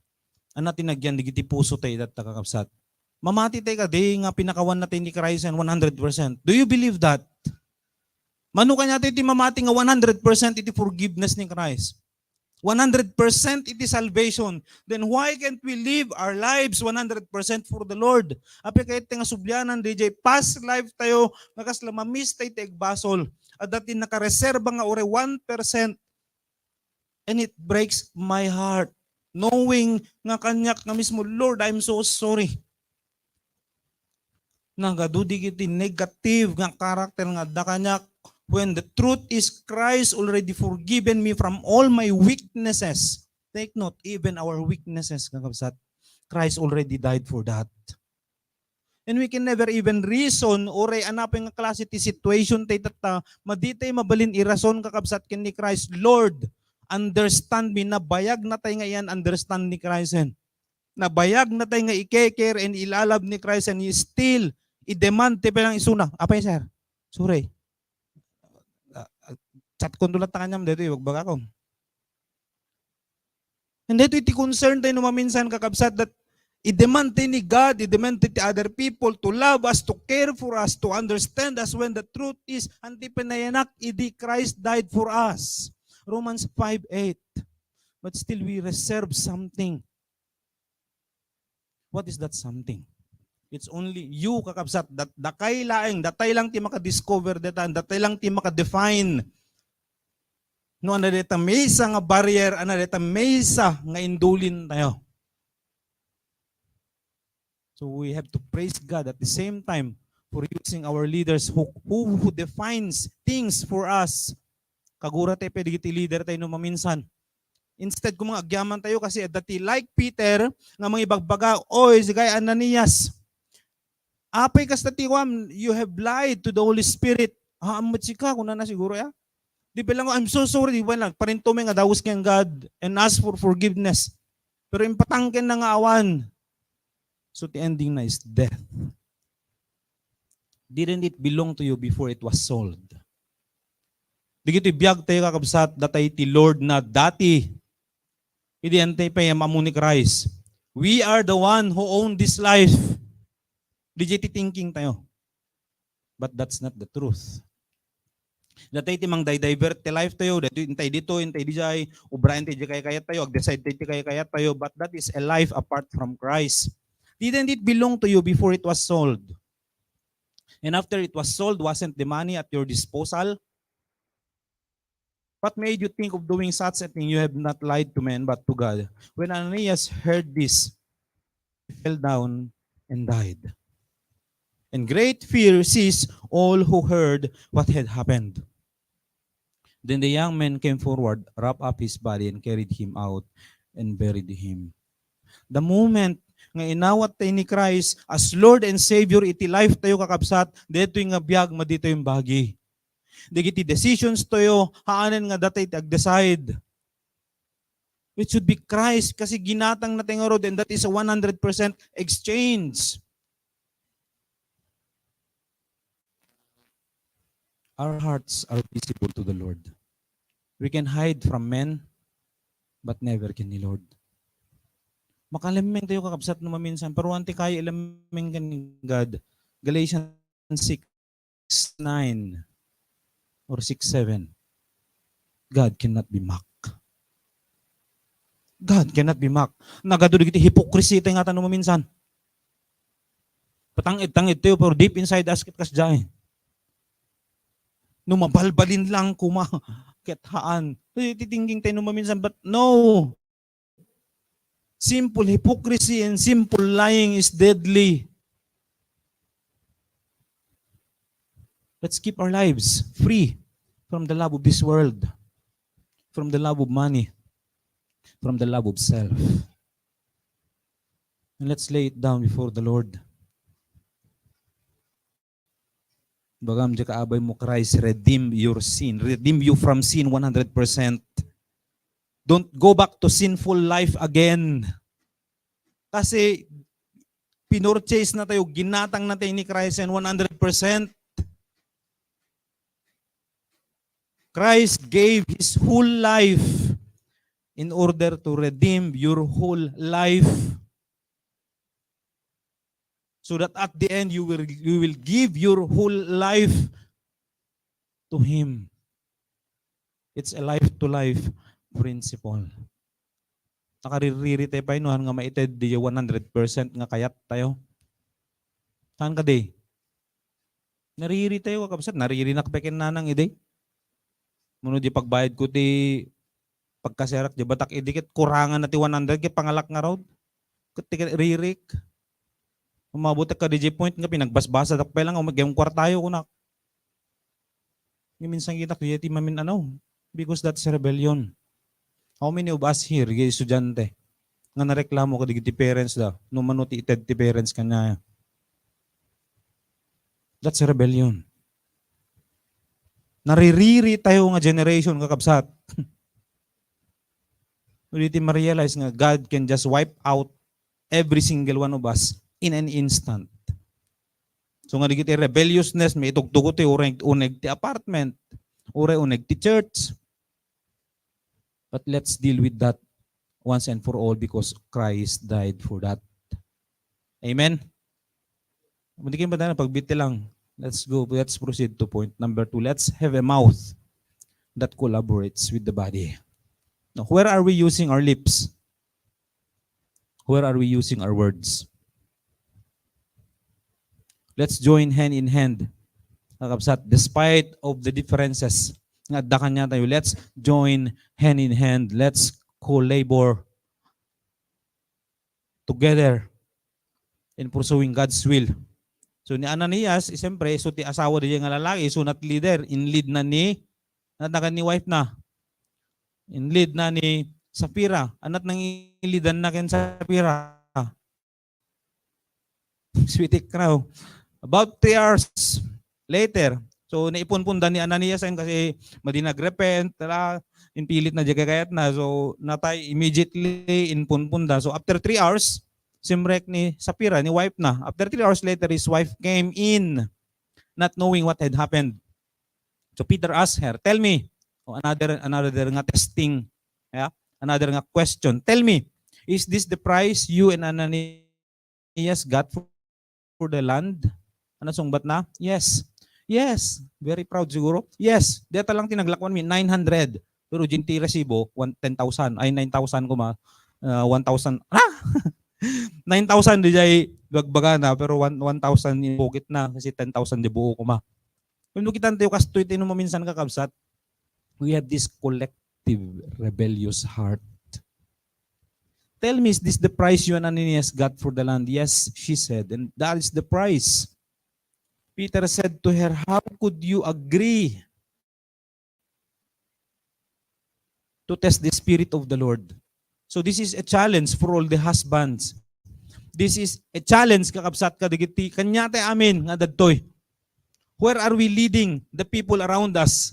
Anna ti nagyan digiti puso tayo itatta kakabsat? Mamati tayo kadi nga pinakawan na tayo ni Christ and one hundred percent. Do you believe that? Mano kanya tayo ti mamati nga one hundred percent iti forgiveness ni Christ? One hundred percent iti salvation. Then why can't we live our lives one hundred percent for the Lord? Apay kayat nga sublianan, D J, past life tayo, nga kasla mamis tayo ti agbasol. Adda ti nakareserba nga uray one percent. And it breaks my heart. Knowing nga kaniak nga mismo, Lord, I'm so sorry. Nagadu digiti negative nga character nga adda kaniak, when the truth is Christ already forgiven me from all my weaknesses. Take note, even our weaknesses, kakabsat, Christ already died for that. And we can never even reason, uray anapay nga klase ti situation tayo itatta, madi tayo mabalin irason, kakabsat, ken ni Christ, Lord, understand me. Nabayag na tayo nga iyan understand ni Christ, eh. Nabayag na tayo nga i-care and ilalab ni Christ, and he still i-demand ti pelang isuna. Apay, sir? Sorry. Ah, ah, chat ko lang ta kanyam dito, ibagbagakon. And dito iti concern tayo no maminsan, kakabsat, that i-demand tayo ni God, i-demand tayo ti other people to love us, to care for us, to understand us when the truth is, anti pinayanak, idi Christ died for us. Romans five eight. But still, we reserve something. What is that something? It's only you, kakabsat, that dakay laeng, datay lang ti makadiscover deta, datay lang ti makadefine. No, ano deta maysa nga barrier, ano deta maysa nga indulin tayo. So we have to praise God at the same time for using our leaders who, who, who defines things for us. Kagura tayo pwede iti leader tayo no maminsan. Instead, kung mga agyaman tayo, kasi adda ti like Peter nga mangibagbaga, "Oy, sigay Ananias, apay kasta ti kuam, you have lied to the Holy Spirit." Ah, ammo sika, kunana siguro ya. Di ba lang, "I'm so sorry," di ba lang, parinto may nga dawis kang God and ask for forgiveness. Pero impatangken na nga awan. So the ending na is death. Didn't it belong to you before it was sold? Digiti biag tayo, kakabsat, datay ti Lord na dati. Idi antay pay ammo ni Christ. We are the one who own this life. Digiti thinking tayo. But that's not the truth. Dayta ti mangdi-divert ti life tayo, dayta intay dito, intay dijay, obra intay di kayat tayo, ag-decide tayo ti kayat tayo, but that is a life apart from Christ. Didn't it belong to you before it was sold? And after it was sold, wasn't the money at your disposal? What made you think of doing such a thing? You have not lied to men but to God. When Ananias heard this, he fell down and died. And great fear seized all who heard what had happened. Then the young men came forward, wrapped up his body, and carried him out and buried him. The moment nga inawat tayo ni Christ as Lord and Savior iti life tayo, kakabsat, daytoy nga biag madi tayo imbagi. Dagiti decisions tayo, haanen nga datayo ti ag-decide. It should be Christ kasi ginatang na tayo ngarud, and that is a one hundred percent exchange. Our hearts are visible to the Lord. We can hide from men, but never can the Lord. Makalemmeng tayo, kakabsat, no maminsan, pero anti kayo ilemmeng kan God. Galatians six nine or six seven. God cannot be mocked. God cannot be mocked. Nagadu dagiti hypocrisy tayo nga no maminsan. Patangit-tangit tayo, pero deep inside us, ket kasdiay. No mabalbalin lang kuma, ket haan. Ti thinking tayo no maminsan, but no. Simple hypocrisy and simple lying is deadly. Let's keep our lives free from the love of this world, from the love of money, from the love of self. And let's lay it down before the Lord. Bagam di kaabay mo, Christ redeem your sin. Redeem you from sin one hundred percent. Don't go back to sinful life again. Kasi pinurchase na tayo, ginatang na tayo ni Christ and one hundred percent. Christ gave His whole life in order to redeem your whole life. So that at the end, you will, you will give your whole life to Him. It's a life-to-life principle. Nakaririri tayo pay no, haan nga maited di one hundred percent nga kayat tayo. Saan ka di? Nariri tayo, kakabsat. Naririnak pa ken nanang idi. Mano di pagbayad ko ti pagkaserak di batak idi ket kurangan na ti one hundred ket pangalak ngarud. Ket ti ririk. Umabot ka di point nga pinagbasbasa dak pay lang, um, gem kwartayo kunak. Ni minsan kita kuya ti mamin ano, because that's rebellion. How many of us here, gay estudyante, nga nareklamo kadagiti parents da, no mano ti ited ti parents kaniaya? That's rebellion. Naririri tayo nga generation, kakabsat. Iti ma-realize nga God can just wipe out every single one of us in an instant. So nga dagiti rebelliousness, maitugtugot ti uray uneg ti apartment, uray uneg ti church. But let's deal with that once and for all because Christ died for that. Amen? Hindi kayo madala, pagbiti lang. Let's go. Let's proceed to point number two. Let's have a mouth that collaborates with the body. Now, where are we using our lips? Where are we using our words? Let's join hand in hand. Kakabsat, despite of the differences nga adda kaniatayo, let's join hand in hand. Let's co-labor together in pursuing God's will. So ni Ananias, siyempre, so ti asawa diay nga lalaki, so not leader, in-lead na ni, not na ni wife na. In-lead na ni Sapphira. Anat nang ilidan na ken Sapphira. Sweetie Crow. About three hours later, so naipunpunda ni Ananias ayon kasi madi nagrepent, tara, inpilit na di kayat na. So natay immediately inpunpunda. So after three hours, simrek ni Sapphira, ni wife na. After three hours later, his wife came in, not knowing what had happened. So Peter asked her, "Tell me," o another, another nga testing, yeah? Another nga question. "Tell me, is this the price you and Ananias got for, for the land?" Ano sungbat na? "Yes." Yes, very proud siguro. Yes, deta lang ti naglakwan mi, nine hundred. Pero diay ti resibo, one, ten thousand, ay, nine thousand koma, ah, one thousand, ah! Nine thousand diay bagbagana, pero one, one thousand in pocket na, kasi ten thousand diay buo koma. Wenno, kitan tayo, kastoy tayo no maminsan, kakabsat. We have this collective rebellious heart. "Tell me, is this the price you and Ananias got for the land?" "Yes," she said, "and that is the price." Peter said to her, "How could you agree to test the Spirit of the Lord?" So this is a challenge for all the husbands. This is a challenge, kakabsat, kadagiti kaniatayo amin nga adtoy. Where are we leading the people around us?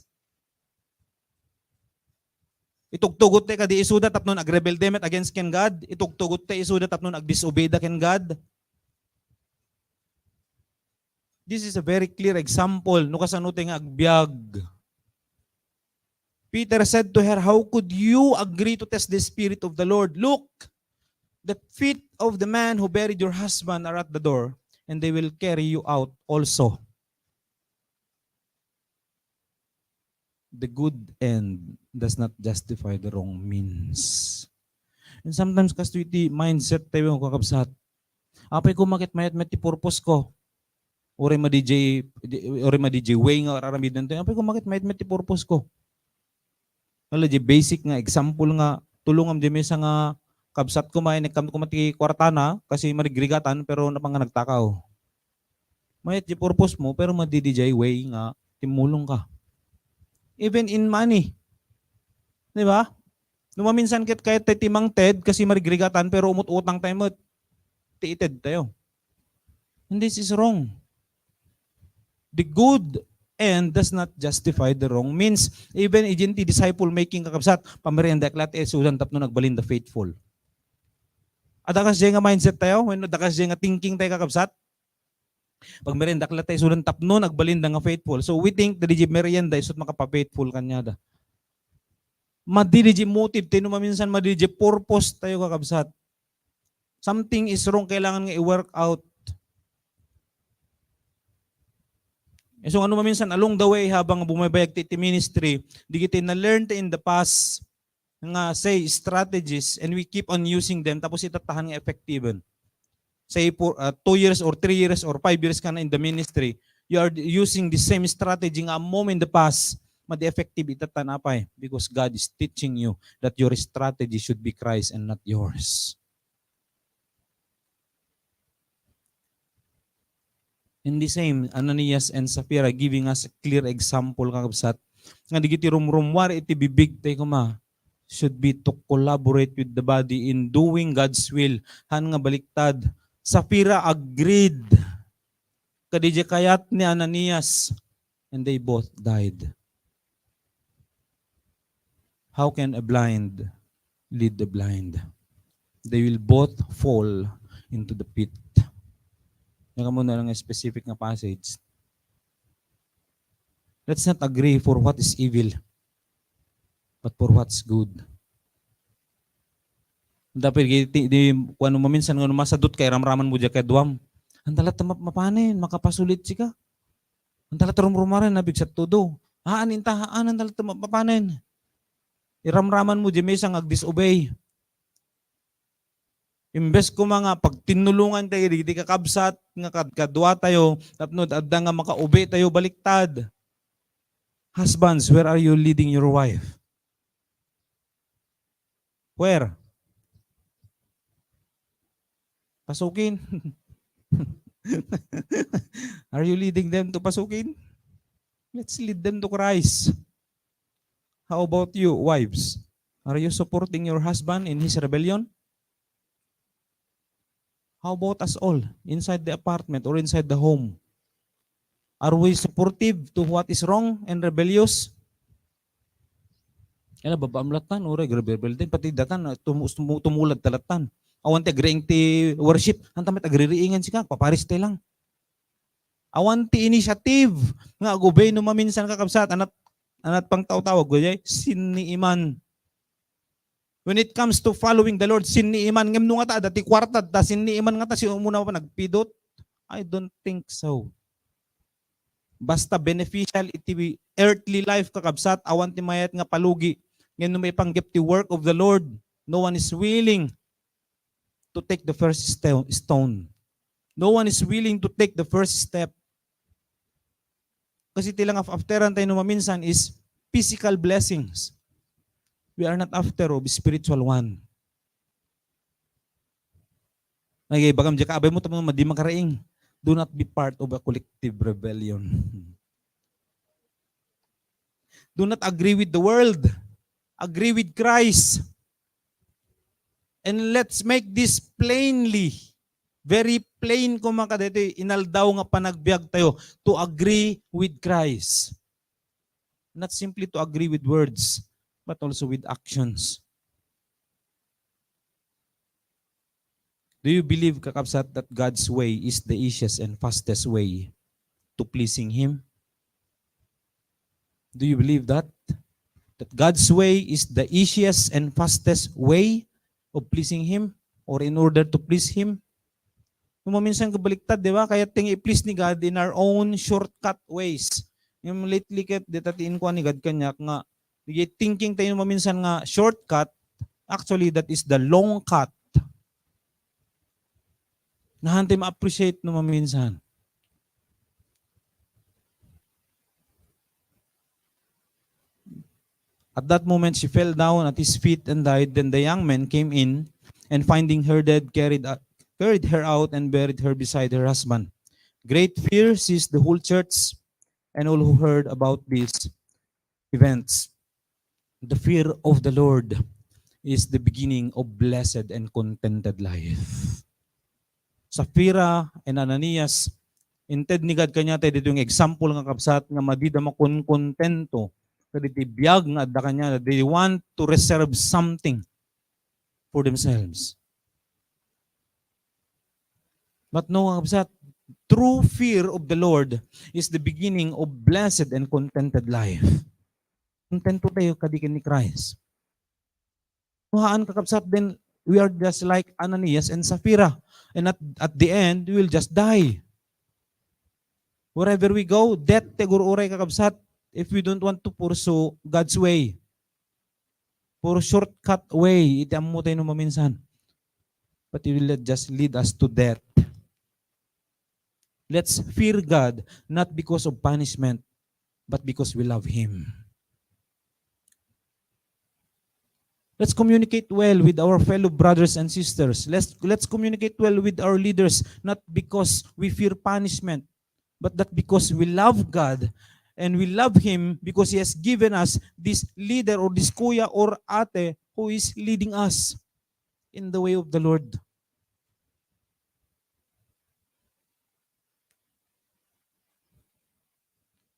Itugtugot tayo kadi isuda tapno agrebelde met against ken God? Itugtugot tayo isuda tapno agdisobey da ken God? This is a very clear example no kasano tayo nga agbiag. Peter said to her, "How could you agree to test the Spirit of the Lord? Look, the feet of the man who buried your husband are at the door, and they will carry you out also." The good end does not justify the wrong means. And sometimes, kastoy ti mindset tayo, kakabsat. "Apay ko, maket mayat met ti purpose ko. Uray madi diay, di-, uray madi diay way nga ar-aramiden tayo. Apay ko, maket mayat met ti purpose ko." Ala, diay basic nga example nga tulongam diay maysa nga kabsat ko, mainekam ko met ti kuartana kasi marigrigatan, pero napan nga nagtakaw. Mayat diay purpose mo, pero madi diay way nga timmulong ka. Even in money. Di ba? No maminsan ket kayat tayo ti mangted kasi marigrigatan, pero umut-utang tayo met. Ti ited tayo. And this is wrong. The good end does not justify the wrong means. Even idiay ti disciple making, kakabsat, pamariendak la ti isudan tapno agbalin da faithful. Adda kas diay nga mindset tayo, wenno adda kas diay nga thinking tayo, kakabsat. Pagmariendak la ti isudan tapno agbalin da nga faithful. So we think that diay merienda isut makapafaithful kaniada. Madi diay motive tayo no maminsan, madi diay purpose tayo, kakabsat. Something is wrong, kailangan nga i-work out. Isu nga no maminsan along the way, habang bumaybayag ti, ti ministry, dagiti na-learn ti in the past nga, say, strategies, and we keep on using them, tapos itattahan nga effective. Say, for, uh, two years or three years or five years ka na in the ministry, you are using the same strategy nga ammom in the past, madi effective itatta, apay? Because God is teaching you that your strategy should be Christ and not yours. In the same, Ananias and Sapphira giving us a clear example, kakabsat, nga dagiti rumrumuar iti bibig tayo koma should be to collaborate with the body in doing God's will. Han nga baliktad, Sapphira agreed kadi diay kayat ni Ananias, and they both died. How can a blind lead the blind? They will both fall into the pit. Yan mo na lang specific nga passage. Let's not agree for what is evil, but for what's good. Dapat di, di, di, kung ano, maminsan nga masadut ka, iramraman mo diay kaduam. Anta latta map-, mapanen, makapasulit sika. Anta latta rumrumaren, nabigsat todo. Haan inta, haan, anta latta map-, mapanen. Iramraman mo diay maysa nga agdisobey. Imbes koma nga pagtinnulongan tayo, di, di kakabsat, nga kad-, kadua tayo, tapno adda nga makaubi tayo, baliktad. Husbands, where are you leading your wife? Where? Pasukin. Are you leading them to pasukin? Let's lead them to Christ. How about you, wives? Are you supporting your husband in his rebellion? How about us all, inside the apartment or inside the home? Are we supportive to what is wrong and rebellious? Kaya babaam latan, uray, grabe, grabe, pati datan, tumu-, tumu-, tumulad talatan. Awan ti agriing ti worship, anta met agririingan sika, paparis te lang. Awan ti initiative nga agubay no maminsan, kakabsat, anat, anat pang taw-tawag ko, jay, sinniiman. When it comes to following the Lord, sinniiman. Ngem no ngata, adda ti kuarta, ta sinniiman ngata, si umuna pa nagpidot? I don't think so. Basta beneficial iti earthly life, kakabsat, awan ti mayat nga palugi. Ngem no maipanggep ti work of the Lord, no one is willing to take the first sto-, stone. No one is willing to take the first step. Kasi ti lang af-, afteran tayo no maminsan is physical blessings. We are not after of spiritual one. Ay, bagam diay kaabay mo, tapno madi makaraing. Do not be part of a collective rebellion. Do not agree with the world. Agree with Christ. And let's make this plainly, very plain, koma kadaytoy inaldaw nga panagbiag tayo, to agree with Christ. Not simply to agree with words, but also with actions. Do you believe, kakabsat, that God's way is the easiest and fastest way to pleasing Him? Do you believe that? That God's way is the easiest and fastest way of pleasing Him, or in order to please Him? No maminsan kabaliktad, di ba? Kaya ting i-please ni God in our own shortcut ways. Yung lately, ket dita ti inkuan ni God kaniak nga, di thinking tayo no maminsan nga shortcut, actually, that is the long cut. Nahan tayo ma-appreciate no maminsan. At that moment, she fell down at his feet and died. Then the young men came in, and finding her dead, carried, uh, carried her out and buried her beside her husband. Great fear seized the whole church and all who heard about these events. The fear of the Lord is the beginning of blessed and contented life. Sapphira and Ananias, inted ni God kaniata ditoy nga example nga kabsat nga madida makonkontento kadagiti biag nga adda kaniada. They want to reserve something for themselves. But no, mga kabsat, true fear of the Lord is the beginning of blessed and contented life. Kontento tayo kadi ken ni Christ. Kuhaan, kakabsat, then we are just like Ananias and Sapphira. And at, at the end, we will just die. Wherever we go, death ti agur-uray, kakabsat, if we don't want to pursue God's way. Puro shortcut way iti ammo tayo no maminsan. But it will just lead us to death. Let's fear God, not because of punishment, but because we love Him. Let's communicate well with our fellow brothers and sisters. Let's, let's communicate well with our leaders, not because we fear punishment, but that because we love God and we love Him because He has given us this leader or this kuya or ate who is leading us in the way of the Lord.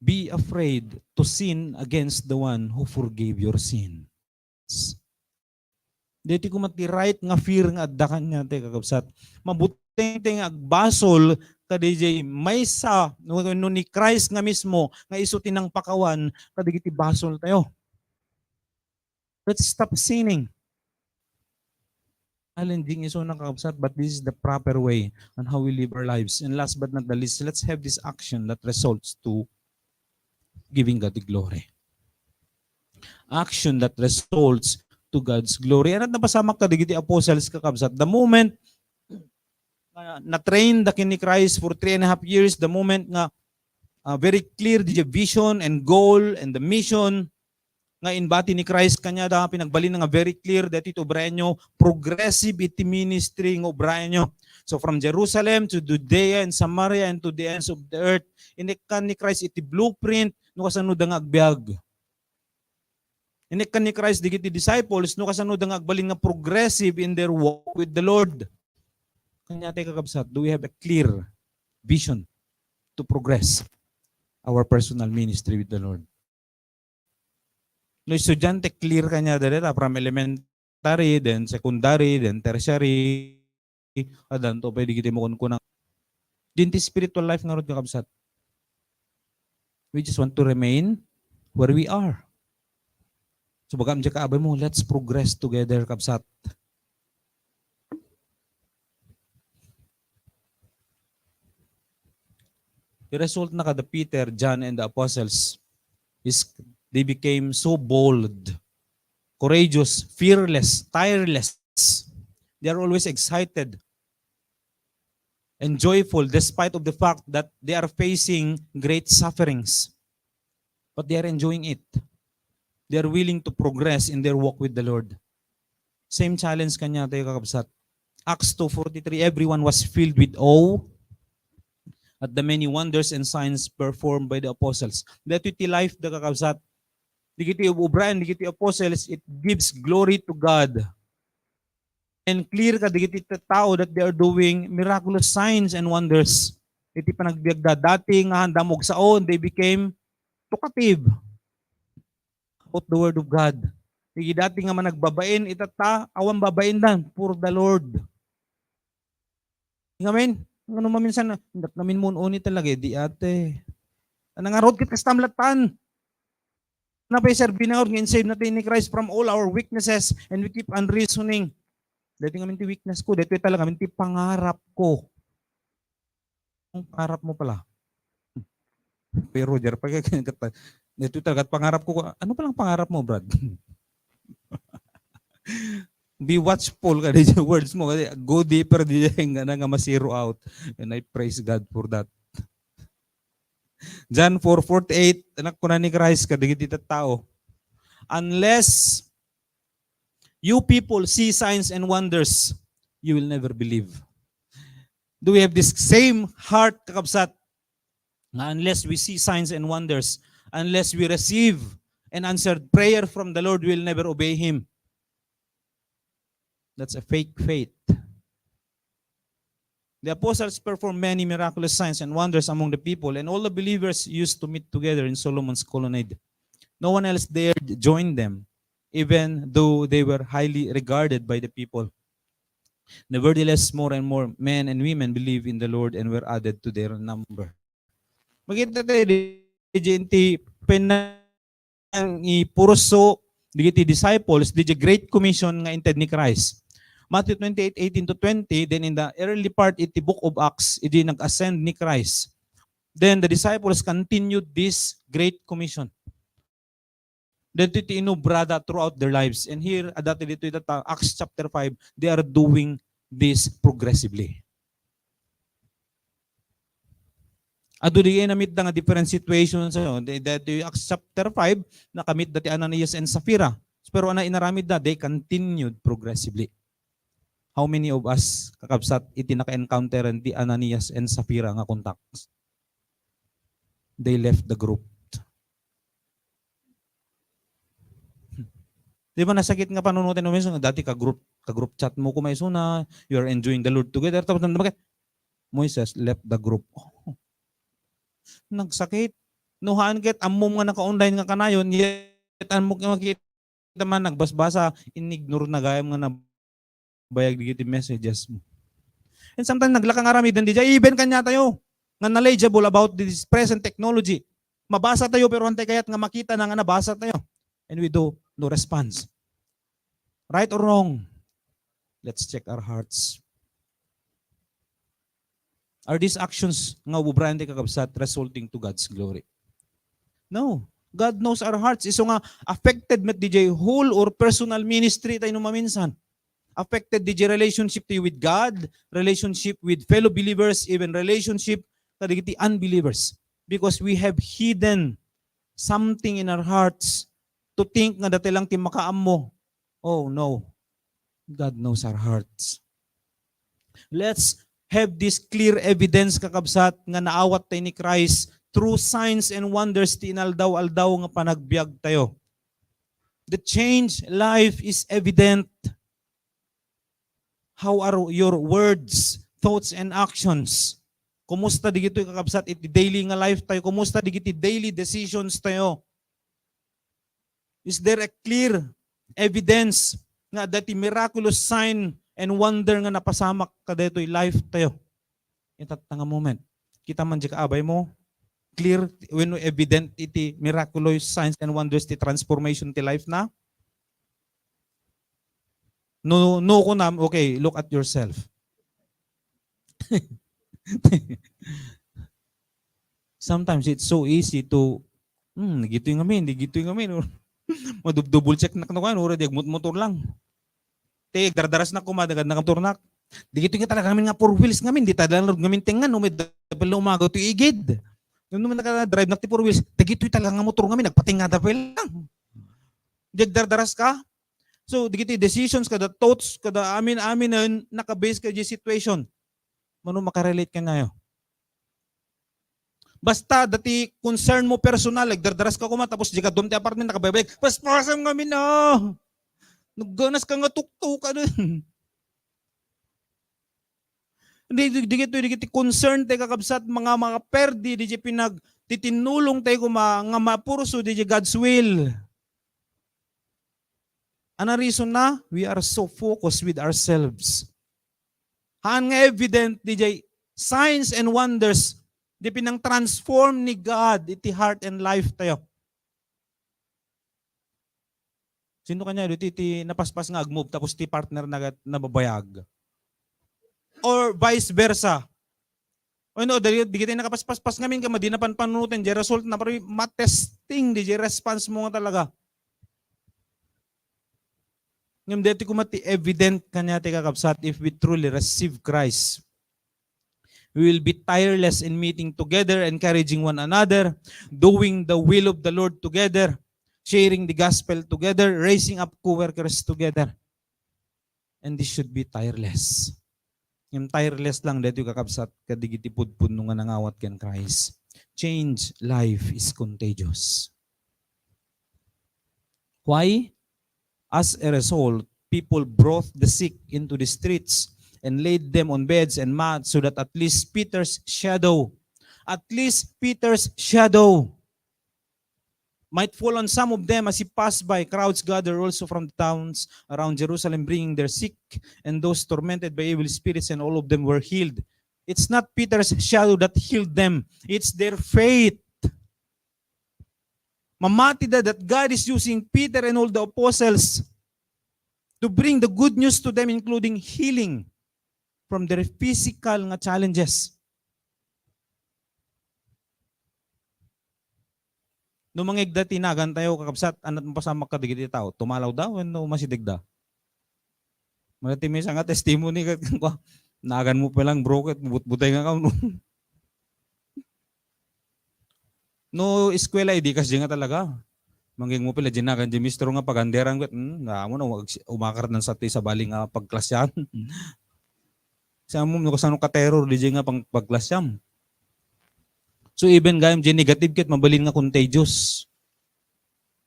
Be afraid to sin against the one who forgave your sins. Daytoy koma ti right nga fear nga adda kaniata, kakabsat. Mabuteng ti nga agbasol kadaydiay maysa no, no ni Christ nga mismo nga isu ti nangpakawan kadagiti basol tayo. Let's stop sinning. Challenging isuna, kakabsat, but this is the proper way on how we live our lives. And last but not the least, let's have this action that results to giving God the glory. Action that results to God's glory. Ania ti napasamak kadagiti apostles, kakabsat? The moment nga na-train da ken ni Christ for three and a half years, the moment nga, ah, very clear the vision and goal and the mission nga inbati ni Christ kaniada, pinagbalin nga very clear daytoy ti obraenyo, progressive iti ministry nga obraenyo. So from Jerusalem to Judea and Samaria and to the ends of the earth, inikkan ni Christ iti blueprint no kasano da nga agbiag. Inikkan ni Christ dagiti disciples no kasano da nga agbalin nga progressive in their walk with the Lord. Kaniata, kakabsat, do we have a clear vision to progress our personal ministry with the Lord? No estudiante, clear kaniada dita from elementary, then secondary, then tertiary, addanto pay dagiti makunkuna. Dinto spiritual life ngarud, kakabsat. We just want to remain where we are. So, bagam diay kaabay mo, let's progress together, kabsat. Result na kada Peter, John, and the apostles is they became so bold, courageous, fearless, tireless. They are always excited and joyful despite of the fact that they are facing great sufferings. But they are enjoying it. They are willing to progress in their walk with the Lord. Same challenge kaniatayo, kakabsat. Acts two forty-three, everyone was filled with awe at the many wonders and signs performed by the apostles. Daytoy ti life da, kakabsat. Dagiti ubraen dagiti apostles, it gives glory to God. And clear kadagiti tattao that they are doing miraculous signs and wonders. Iti panagbiagda, dati nga haanda magsao, they became talkative about the word of God. Iti dati nga managbabain, itatta, awan babaindan, for the Lord. Amen? Ngano maminsan, "Indak namin mun-uni talaga, di ate." Nangarod ket kastam lattan. Napay, sir, binangon nga in-save natin ni Christ from all our weaknesses and we keep on reasoning. Dati ngamin ti weakness ko, dati talaga ngamin ti pangarap ko. Ang pangarap mo pala. Kuya Roger, pag-, dati talaga pangarap ko. Ano palang pangarap mo, Brad? Be watchful ka di words mo. Kasi go deeper di nga na nga ma-zero out. And I praise God for that. John four forty-eight, anak, kuna ni Christ kadagiti tattao, "Unless you people see signs and wonders, you will never believe." Do we have this same heart, kakabsat? Nga unless we see signs and wonders, unless we receive an answered prayer from the Lord, we will never obey Him. That's a fake faith. The apostles performed many miraculous signs and wonders among the people, and all the believers used to meet together in Solomon's colonnade. No one else dared join them, even though they were highly regarded by the people. Nevertheless, more and more men and women believed in the Lord and were added to their number. Makita tayo di, di, di, ipuruso dagiti disciples, di Great Commission nga inted ni Christ. Matthew twenty-eight eighteen to twenty, then in the early part iti Book of Acts, idi nag-ascend ni Christ. Then the disciples continued this Great Commission. Dito iti inubrada throughout their lives. And here, adda dito ita Acts chapter five, they are doing this progressively. Adu di namit nga different situations, ano, di, di, di Acts chapter five, nakamit dati Ananias and Sapphira. Pero ana inaramid da, they continued progressively. How many of us, kakabsat, iti naka-encounter ti Ananias and Sapphira nga contacts? They left the group. Di ba nasakit nga panunoten ni Moises nga dati ka group, ka group chat mo ko maisuna, you are enjoying the Lord together. Tapos nanda bakit? Moises left the group. Nagsakit. Nuhaan ket ammom nga naka-online nga kanayon, yet ammok nga makita man nagbasbasa, inignore na gayam nga na bayag dagiti messages mo. And sometimes, naglaka nga aramiden di jay, even kanya tayo, nga knowledgeable about this present technology. Mabasa tayo, pero antay kayat nga makita na nga nabasa tayo. And we do no response. Right or wrong? Let's check our hearts. Are these actions nga ubrayan ti kakabsat resulting to God's glory? No. God knows our hearts. Isu nga affected met di jay whole or personal ministry tayo no maminsan. Affected di jay relationship tayo with God, relationship with fellow believers, even relationship kadagiti unbelievers. Because we have hidden something in our hearts to think nga dati lang ti makaammo. Oh, no. God knows our hearts. Let's have this clear evidence, kakabsat, nga naawat tayo ni Christ through signs and wonders ti inaldaw-aldaw nga panagbiag tayo. The change life is evident. How are your words, thoughts, and actions? Kumusta digitoy, kakabsat, iti daily nga life tayo? Kumusta digiti daily decisions tayo? Is there a clear evidence nga dati miraculous sign and wonder nga napasamak kadaytoy life tayo? Itatta nga moment. Kita man di kaabay mo, clear, wenno evident iti miraculous signs and wonders ti transformation ti life na? No, no, kunam, okay, look at yourself. Sometimes it's so easy to, "Hmm, dagitoy ngamin, dagitoy ngamin." Madub-double check nak no kan, ura di agmot-motor lang. Ti agdardarasnak koma, dagad nakamotornak. Dagitoy nga talaga ngamin nga four wheels ngamin, di talaga ngamin tengngan, no, may dapel nga umaga ti igid. Ngem no nakadrive nak ti four wheels, dagitoy talaga nga motor ngamin, nagpatengnga dapel lang. Di agdardaras ka? So, dagiti decisions, kada thoughts, kada amin-aminen, nakabase ka di situation. Mano makarelate kaniayo? Basta, dati concern mo personal, nagdardaras ka koma, tapos di ka dum ti apartment, nakabaybayag, "Paspasam ngamin, ah! Nagganas ka nga tuktok ka dun." Di, di, di, di, di concern tayo, kakabsat, mga, mga perdi, di, di pinag, titinulong tayo kuma, nga mapurso, di, di God's will. Ano reason na? We are so focused with ourselves. Haan nga evident, di jay signs and wonders, di pinang-transform ni God iti heart and life tayo. Sino kanya, di ti, ti napaspas nga agmove tapos ti partner na nababayag? Or vice versa? O no, dagiti nakapaspaspas ngamin ka, madi na panpanunoten, di result na, pero matesting di, di response mo nga talaga. Ngem deti koma ti evident kanya ti kakabsat, if we truly receive Christ, we will be tireless in meeting together, encouraging one another, doing the will of the Lord together, sharing the gospel together, raising up co-workers together. And this should be tireless. Ngem tireless lang daytoy, kakabsat, kadagiti pudpudno nga nangawat ken Christ. Change life is contagious. Why? As a result, people brought the sick into the streets and laid them on beds and mats so that at least Peter's shadow, at least Peter's shadow might fall on some of them as he passed by. Crowds gathered also from the towns around Jerusalem, bringing their sick and those tormented by evil spirits, and all of them were healed. It's not Peter's shadow that healed them. It's their faith. Mamati da that God is using Peter and all the apostles to bring the good news to them, including healing from their physical nga challenges. No mangegda ti nagan tayo, kakabsat, anat mapasamak kadagiti tao, tumalaw da wenno masideg da? Mala ti maysa nga testimony ket, nagan mo pa lang, bro, ket butbutay nga ka, no? No eskwela, idi kas di nga talaga. Mangging mo pala, di nagan di mistro nga paganderan ket, hmm, nga mo na, umakarnan sa ti sabali nga pagklasyan. Sa mo, no, kasano ka terror, di nga pang-, pagklasyam. So, even gayam di negative ket, mabalin nga contagious.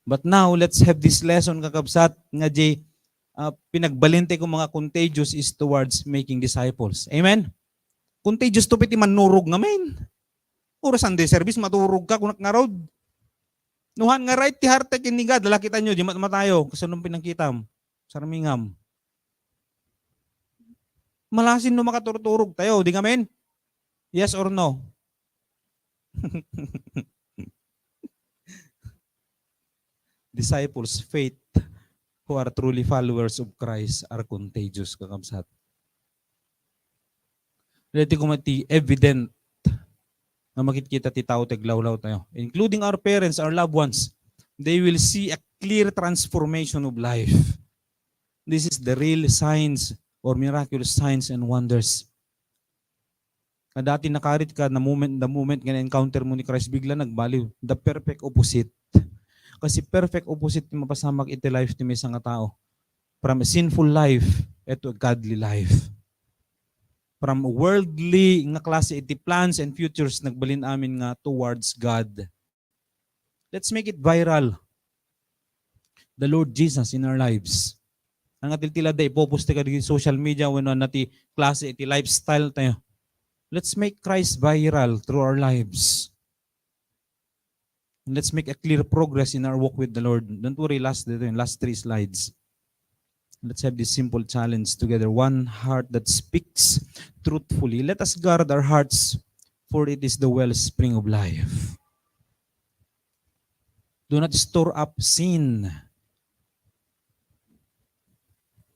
But now, let's have this lesson, kakabsat, nga di, ah, pinagbalin tayo kung mga contagious is towards making disciples. Amen? Contagious to piti manurog ngamin. Puro Sunday service, maturog ka, kunak ngarud. Nuhan nga right ti heart ken ni God, lalakitan nyo, di mat-, matayo, kasunong pinangkitam, sarmingam. Malasin no makaturturog tayo, di ngamin? Yes or no? Disciples, faith, who are truly followers of Christ are contagious, kakabsat. Dati koma ti evident nga makitkita ti tao ti aglawlaw tayo, including our parents, our loved ones. They will see a clear transformation of life. This is the real signs or miraculous signs and wonders. Nga dati nakarit ka na moment, the moment nga na-encounter mo ni Christ, bigla nagbaliw. The perfect opposite. Kasi perfect opposite ti mapasamak iti life ti maysa nga tao. From a sinful life, eh, to a godly life. From worldly nga klase iti plans and futures, nagbalin amin nga towards God. Let's make it viral. The Lord Jesus in our lives. Ang atiltila da ipopost ti kadagiti social media wenno ania ti klase iti lifestyle tayo. Let's make Christ viral through our lives. And let's make a clear progress in our walk with the Lord. Don't worry, last dito, yung last three slides. Let's have this simple challenge together. One heart that speaks truthfully. Let us guard our hearts, for it is the wellspring of life. Do not store up sin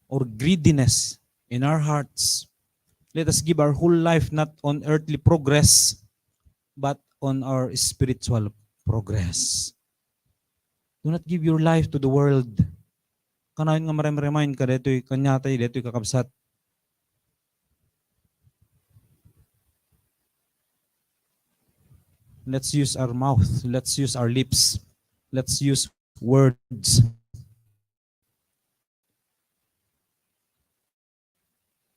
or greediness in our hearts. Let us give our whole life not on earthly progress, but on our spiritual progress. Do not give your life to the world. Kanayon nga marem-remind ka daytoy, kaniatay daytoy, kakabsat. Let's use our mouth. Let's use our lips. Let's use words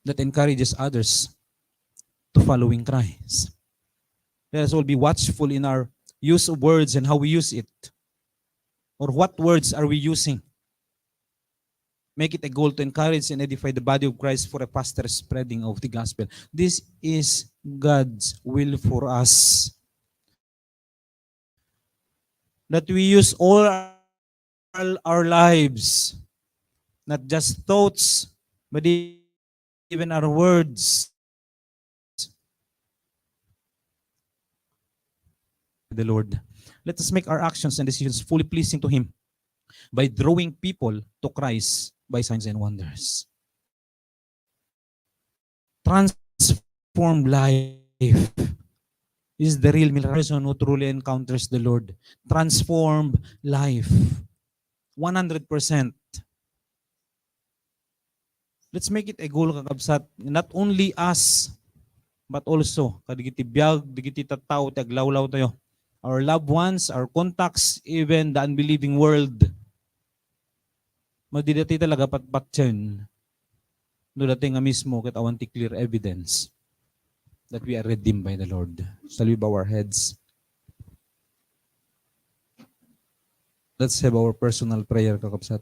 that encourages others to following Christ. Let us all be watchful in our use of words and how we use it. Or what words are we using? Make it a goal to encourage and edify the body of Christ for a faster spreading of the gospel. This is God's will for us. That we use all our, our lives, not just thoughts, but even our words. The Lord. Let us make our actions and decisions fully pleasing to Him by drawing people to Christ by signs and wonders. Transform life is the real miracle person who truly encounters the Lord. Transform life. One hundred percent. Let's make it a goal, kakabsat, not only us, but also kadagiti biag, dagiti tattao ti aglawlaw tayo, our loved ones, our contacts, even the unbelieving world. Madi dati talaga patpatien no dati nga mismo ket awan ti clear evidence that we are redeemed by the Lord. Shall we bow our heads? Let's have our personal prayer, kakabsat.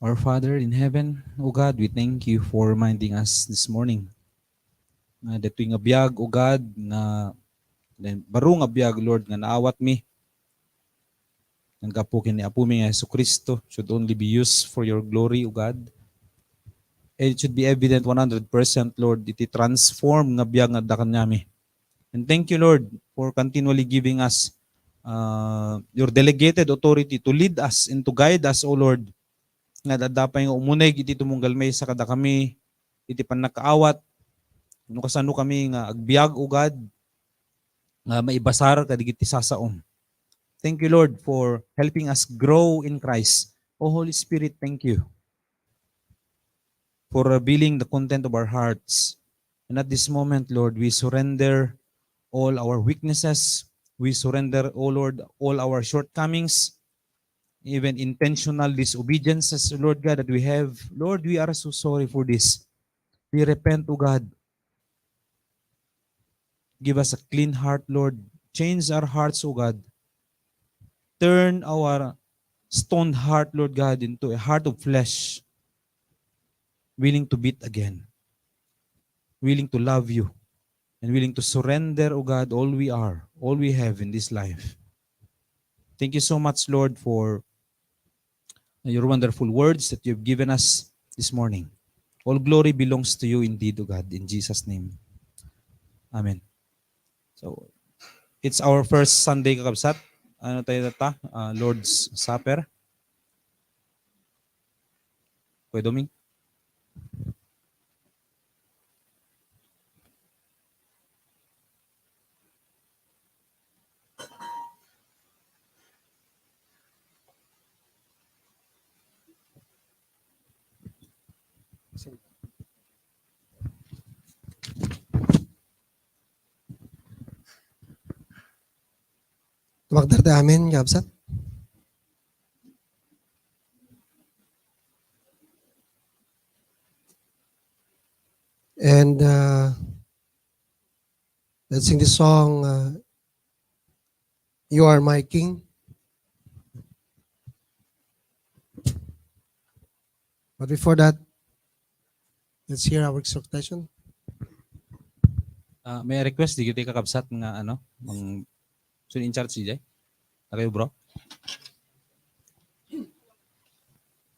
Our Father in heaven, O God, we thank you for reminding us this morning nga daytoy nga biag, O God, nga, baro nga biag, Lord, nga naawatmi, nga gapu ken ni Apomi nga Jesu-Cristo, should only be used for your glory, O God. And it should be evident one hundred percent, Lord, iti transform nga biag nga adda kaniami. And thank you, Lord, for continually giving us, uh, your delegated authority to lead us and to guide us, O Lord, nga adda pay nga umuneg iti tumunggal maysa kadakami iti pannakaawat, no kasano kami nga agbiag, O God, nga maibasar kadagiti sasaom. Thank you, Lord, for helping us grow in Christ. O Holy Spirit, thank you for revealing the content of our hearts. And at this moment, Lord, we surrender all our weaknesses. We surrender, O Lord, all our shortcomings, even intentional disobediences, Lord God, that we have. Lord, we are so sorry for this. We repent, O God. Give us a clean heart, Lord. Change our hearts, O God. Turn our stoned heart, Lord God, into a heart of flesh, willing to beat again, willing to love you, and willing to surrender, O God, all we are, all we have in this life. Thank you so much, Lord, for your wonderful words that you've given us this morning. All glory belongs to you indeed, O God, in Jesus' name. Amen. So, it's our first Sunday, kakabsat. Ano tayo ta? Ah, Lord's Supper. Kuya Doming? Tumakder ti amin, kakabsat. And, uh, let's sing the song, uh, You Are My King. But before that, let's hear our exhortation. Ah, may I request, dagiti kakabsat nga, ano, ang, sino in charge, D J? Kayo, bro?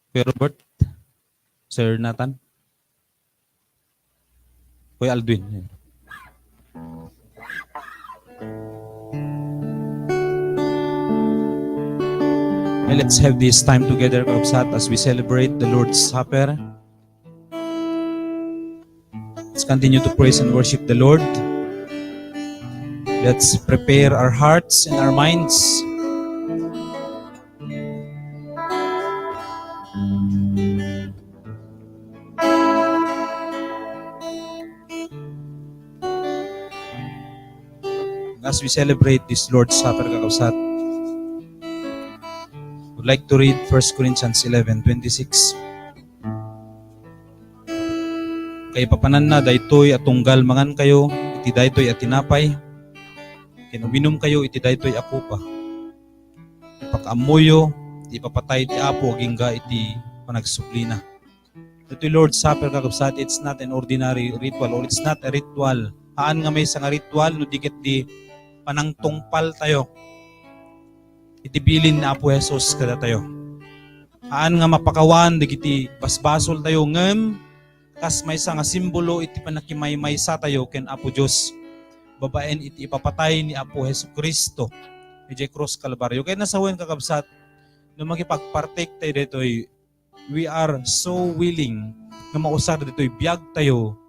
Kuya Robert? Sir Nathan? Kuya Aldwin. And let's have this time together, kakabsat, as we celebrate the Lord's Supper. Let's continue to praise and worship the Lord. Let's prepare our hearts and our minds. As we celebrate this Lord's Supper, kakabsat, I would like to read First Corinthians eleven twenty-six. Kaipapananna daytoy a tunggal mangankayo iti daytoy a tinapay, ken uminumkayo iti daytoy a kopa, ipakaammoyo ti ipapatay ti Apo agingga iti panagsublina. Daytoy Lord's Supper, kakabsat, it's not an ordinary ritual, or it's not a ritual. Haan nga maysa nga ritual no di ket di panangtungpaltayo iti bilin ni Apo Jesus kadatayo. Haan nga mapakawan dagiti basbasoltayo, ngem kas maysa nga simbolo iti pannakimaymaysatayo ken Apo Dios babaen iti ipapatay ni Apo Jesu-Cristo idiay krus Kalbario. Kayatna sawen, kakabsat, no makipagpartake tayo ditoy, we are so willing nga mausar ditoy biag tayo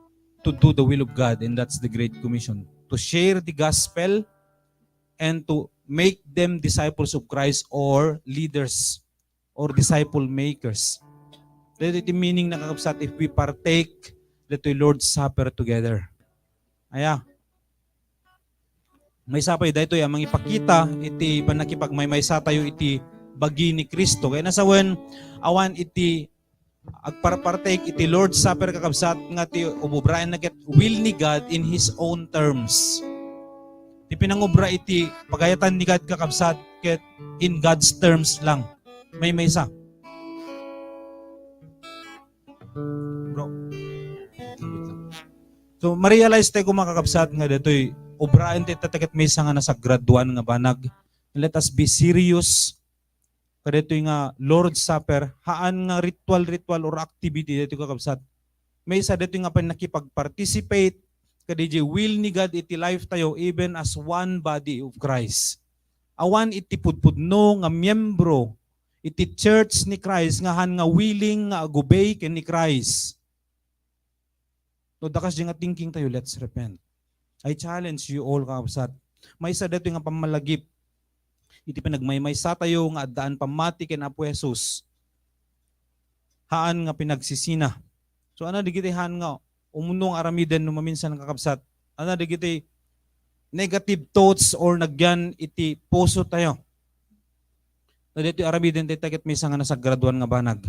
to do the will of God, and that's the Great Commission, to share the gospel and to make them disciples of Christ, or leaders, or disciple makers. Daytoy ti meaning na, kakabsat, if we partake daytoy Lord's Supper together. Aya. Maysa pay daytoy a mangipakita iti pannakipagmaymaysa tayo iti bagi ni Cristo. Kayatna sawen, awan iti agparpartake iti Lord's Supper, kakabsat, nga ti ububraenna ket will ni God in His own terms. Ti pinangubra iti pagayatan ni God, kakabsat, ket in God's terms lang. Maymaysa. Bro. So, ma-realize tayo, kakabsat, nga daytoy ubraen ti tatta ket maysa nga nasagraduan nga banag. Let us be serious kadaytoy nga Lord's Supper. Haan nga ritual-ritual or activity daytoy, kakabsat. Maysa daytoy nga pannakipag-participate kadiay will ni God iti life tayo, even as one body of Christ. Awan iti pudpudno nga miyembro iti church ni Christ nga haan nga willing nga agubay ken ni Christ. No, dakas di nga thinking tayo, let's repent. I challenge you all, kakabsat. Maysa daytoy nga pammalagip iti panagmaymaysa tayo nga addaan pammati ken Apo Jesus. Haan nga pinagsisina. So, ania dagiti haan nga umno nga aramiden no maminsan, kakabsat? Ania dagiti negative thoughts or nagyan iti puso tayo? No, daytoy aramiden tayo, ket maysa nga nasagraduan nga banag.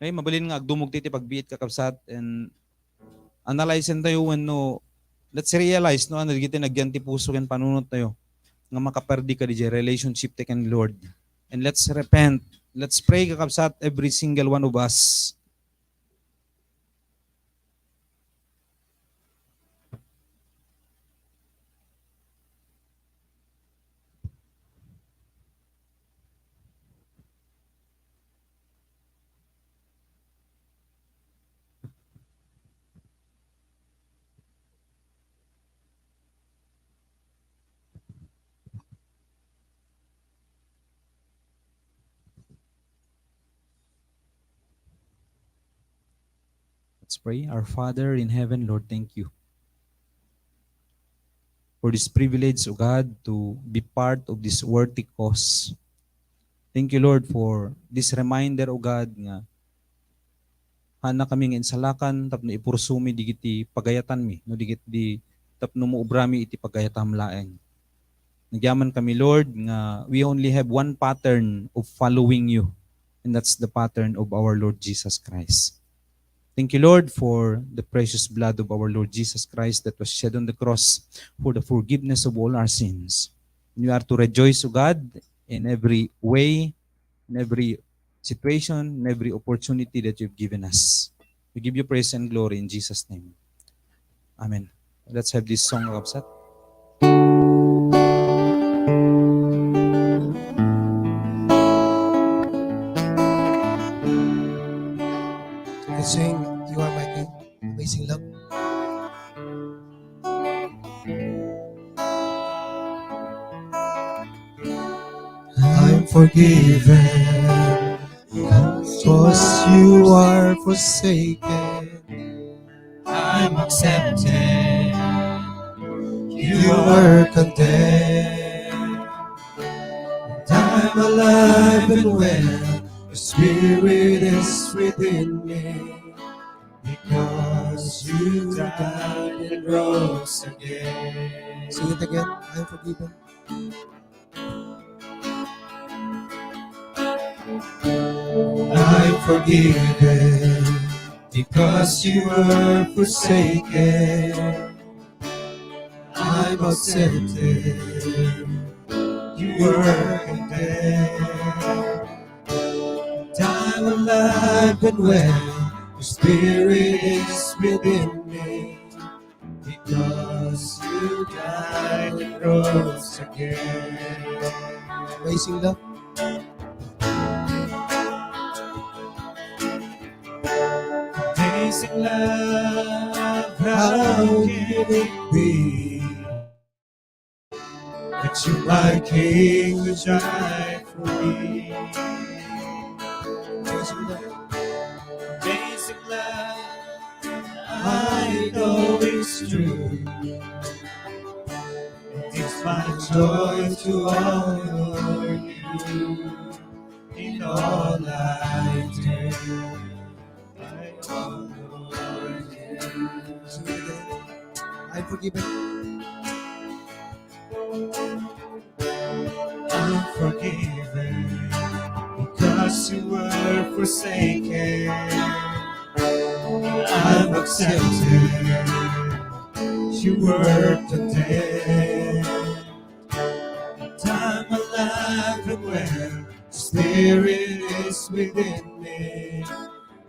Okay, mabalin nga agdumog ti, ti pagbiit, kakabsat, and analyze tayo wenno let's realize no ania dagiti nagyan ti puso ken panunot tayo nga makaperdi kadiay relationship tayo ken Lord. And let's repent. Let's pray, kakabsat, every single one of us. Let's pray. Our Father in heaven, Lord, thank you for this privilege, O God, to be part of this worthy cause. Thank you, Lord, for this reminder, O God, nga haanna kami nga insalakan tapno ipursuomi dagiti pagayatanmi, no, dagiti tapno maubrami iti pagayatam laeng. Nagyaman kami, Lord, nga we only have one pattern of following you, and that's the pattern of our Lord Jesus Christ. Thank you, Lord, for the precious blood of our Lord Jesus Christ that was shed on the cross for the forgiveness of all our sins. And we are to rejoice, O God, in every way, in every situation, in every opportunity that you've given us. We give you praise and glory in Jesus' name. Amen. Let's have this song, kakabsat. forgiven, 'cause you are forsaken. I'm accepted. You were condemned. And I'm alive and well. Your spirit is within me. Because you died and rose again. Sing it again. I'm forgiven. I'm forgiven because you were forsaken. I'm accepted. You were condemned. And I'm alive and well. Your spirit is within me. Because you died and rose again. Amazing love. Amazing love, how can it be that you, my King, would die for me? Amazing love. Amazing love. I know it's true. It's my joy to honor you in all I do. I honor you. I'm forgiven. I'm forgiven because you were forsaken. I'm accepted. You were condemned. And I'm alive and well. The Spirit is within me.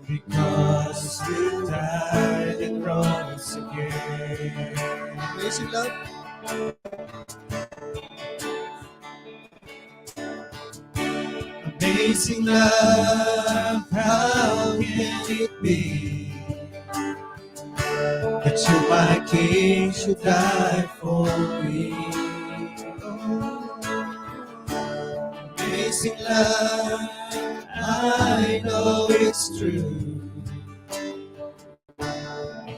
Because you died and rose again. Amazing love. Amazing love, how can it be that you, my King, should die for me? Amazing love, I know it's true.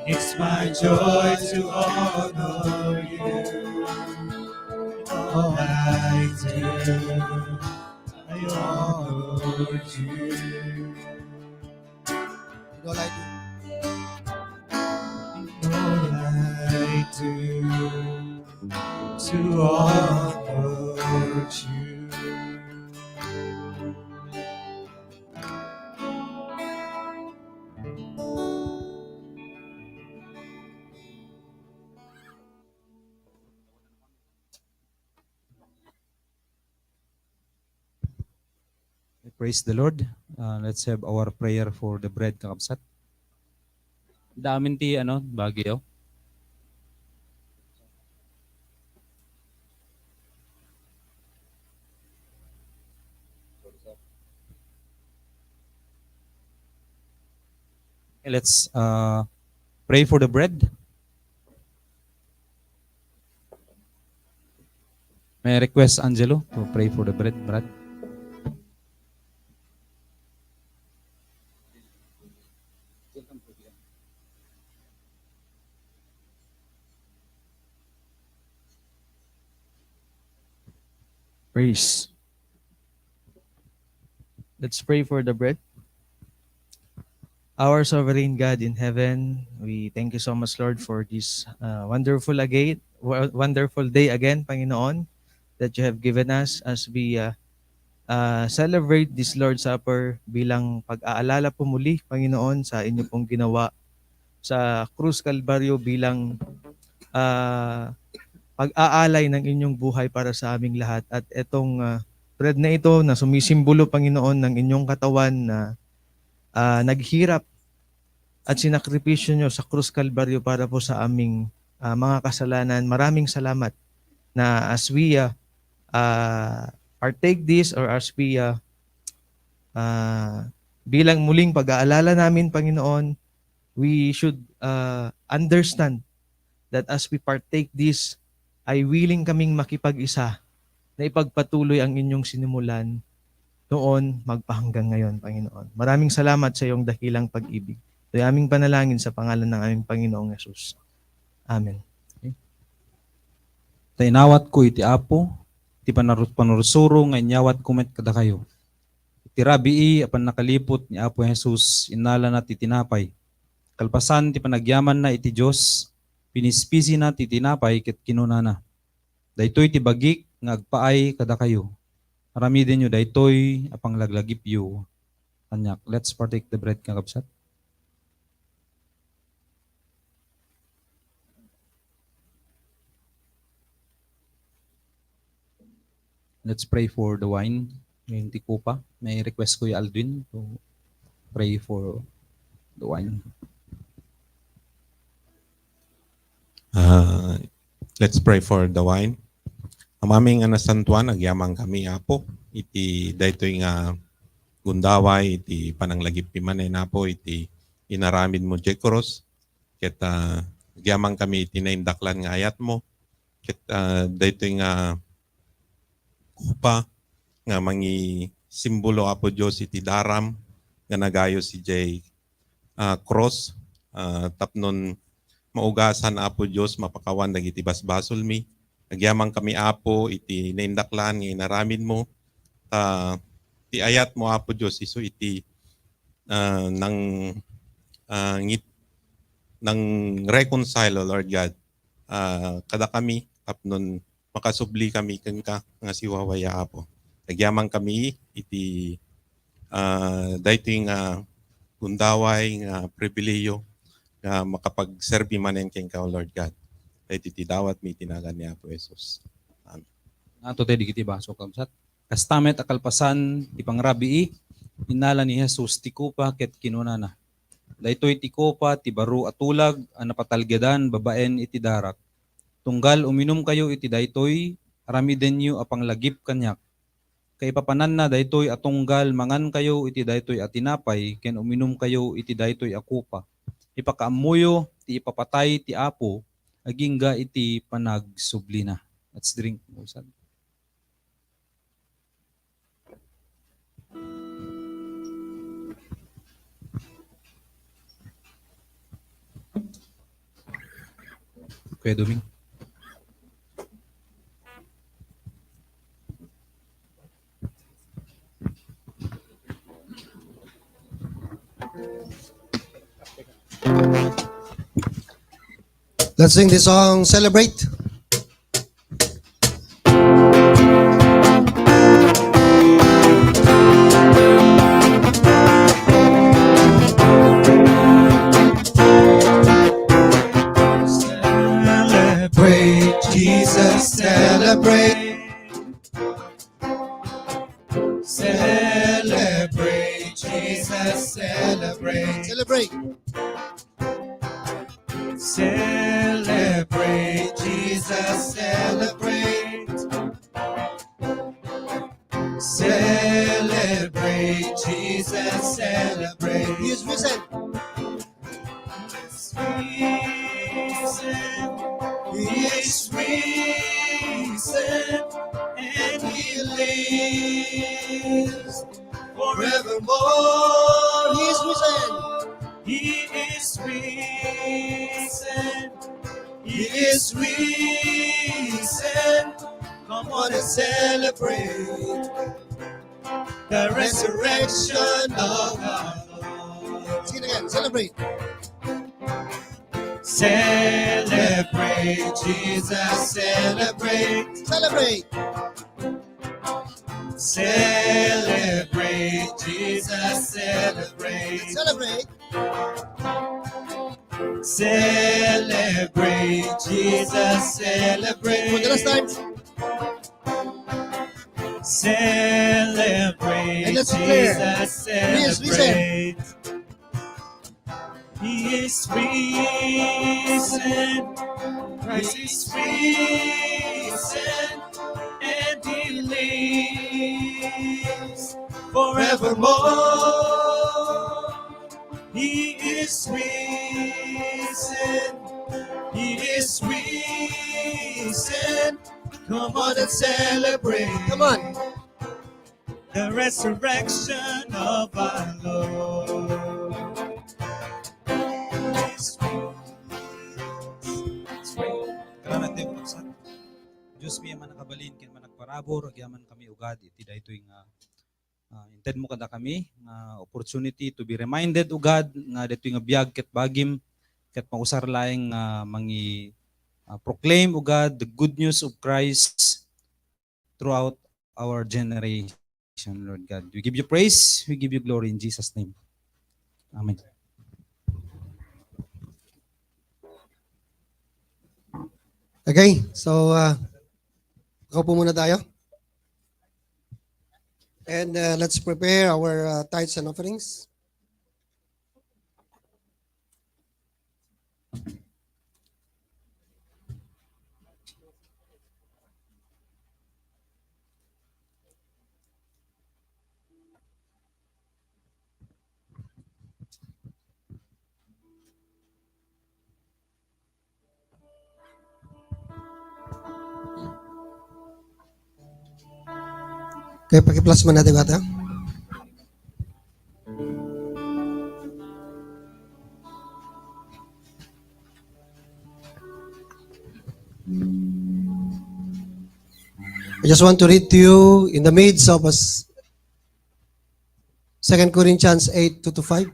It's my joy to honor you. All I do, I honor you. In all I do, in all I do, to honor you. Praise the Lord. Uh, let's have our prayer for the bread, kakabsat. Daamin ti, ano, Baguio. Okay, let's, uh, pray for the bread. May I request Angelo to pray for the bread, Brad? Praise. Let's pray for the bread. Our sovereign God in heaven, we thank you so much, Lord, for this, uh, wonderful again, wo-, wonderful day again, Panginoon, that you have given us as we, uh, uh, celebrate this Lord's Supper bilang pag-aalala po muli, Panginoon, sa inyo pong ginawa sa Krus Kalbaryo bilang, ah, pag-aalay ng inyong buhay para sa aming lahat. At etong, ah, bread na ito na sumisimbolo, Panginoon, ng inyong katawan na, ah, naghirap at sinakripisyo nyo sa Krus Kalbaryo para po sa aming, ah, mga kasalanan. Maraming salamat na as we, ah, ah, partake this or as we, ah, ah, bilang muling pag-aalala namin, Panginoon, we should, uh, understand that as we partake this, ay willing kaming makipag-isa na ipagpatuloy ang inyong sinimulan noon, magpahanggang ngayon, Panginoon. Maraming salamat sa iyong dakilang pag-ibig. Ito'y aming panalangin sa pangalan ng aming Panginoong Yesus. Amen. Ta inawatko iti Apo, ti panarus-, panursuro nga inyawatko met kadakayo. Iti rabii a pannakaliput ni Apo Jesus, innalana ti tinapay. Kalpasan ti panagyamanna iti Dios, pinispisina ti tinapay ket kinunana, "Daytoy ti bagik nga agpaay kadakayo. Aramidenyo daytoy a panglaglagipyo kaniak." Let's partake the bread, kakabsat. Let's pray for the wine. Ngayon ti kupa. May request, Kuya Aldwin, to pray for the wine. Ah, let's pray for the wine. Amami nga nasantuan, agyaman kami, Apo, iti daytoy nga gundaway, iti pananglagipyo manen, Apo, iti inaramid mo, Jay Cruz. Ket, ah, agyaman kami iti naindaklan nga ayat mo. Ket, ah, daytoy nga kupa nga mangisimbolo, Apo Dios, iti daram nga nagayo si Jay, ah, Cruz, ah, tapnon maugasan, Apo Dios, mapakawan dagiti basbasolmi. Agyaman kami, Apo, iti naindaklan nga inaramid mo. Ta ti ayat mo, Apo Dios, isu iti, ah, nang, ah, ngit-, nang reconcile, O Lord God, ah, kadakami tapnon makasubli kami kenka nga siwawaya, Apo. Agyaman kami iti, ah, daytoy nga gundaway nga pribilehiyo nga makapagserbi manen kenka, O Lord God. Daytoy ti dawatmi iti nagan ni Apo Jesus. Amen. Ato tayo digiti baso, kabsat. Kasta met a kalpasan ti pangrabii, innala ni Jesus ti kopa ket kinunana, "Daytoy ti kopa ti baro a tulag a napatalgedan babaen iti darak. Tunggal uminumkayo iti daytoy, aramidenyo a panglagip kaniak. Kaipapananna daytoy a tunggal mangankayo iti daytoy a tinapay ken uminumkayo iti daytoy a kopa, ipakaammoyo ti ipapatay ti Apo agingga iti panagsublina." Let's drink, kabsat. Kuya Doming. Let's sing the song, Celebrate. Celebrate Jesus, celebrate. Celebrate Jesus, celebrate. Celebrate. Celebrate Jesus, celebrate. Celebrate Jesus, celebrate. He is risen. He is risen. He is risen. And he lives forevermore. He is risen. He is risen. He is risen. Come on and celebrate the resurrection of our Lord. Sing it again. Celebrate. Celebrate Jesus, celebrate. Celebrate. Celebrate Jesus, celebrate. Celebrate. Celebrate Jesus, celebrate. For the last time. Celebrate Jesus, celebrate. And let's declare, He is risen. He is risen. Christ is risen. And he lives forevermore. He is risen. He is risen. Come on and celebrate. Come on. The resurrection of our Lord. Karanan tayo pagsa. Dios, mi a mannakabalin ken managparabur, agyamankami, O God, iti daytoy nga, ah, intedmo kadakami nga opportunity to be reminded, O God, nga daytoy nga biag ket bagim, ket mausar laeng nga mangi-, ah, proclaim, O God, the good news of Christ throughout our generation, Lord God. We give you praise, we give you glory in Jesus' name. Amen. Okay, so, uh, makaupo muna tayo. And, uh, let's prepare our, uh, tithes and offerings. Okay, paki-plus man natin, bata. I just want to read to you in the midst of us, Second Corinthians eight, two to five.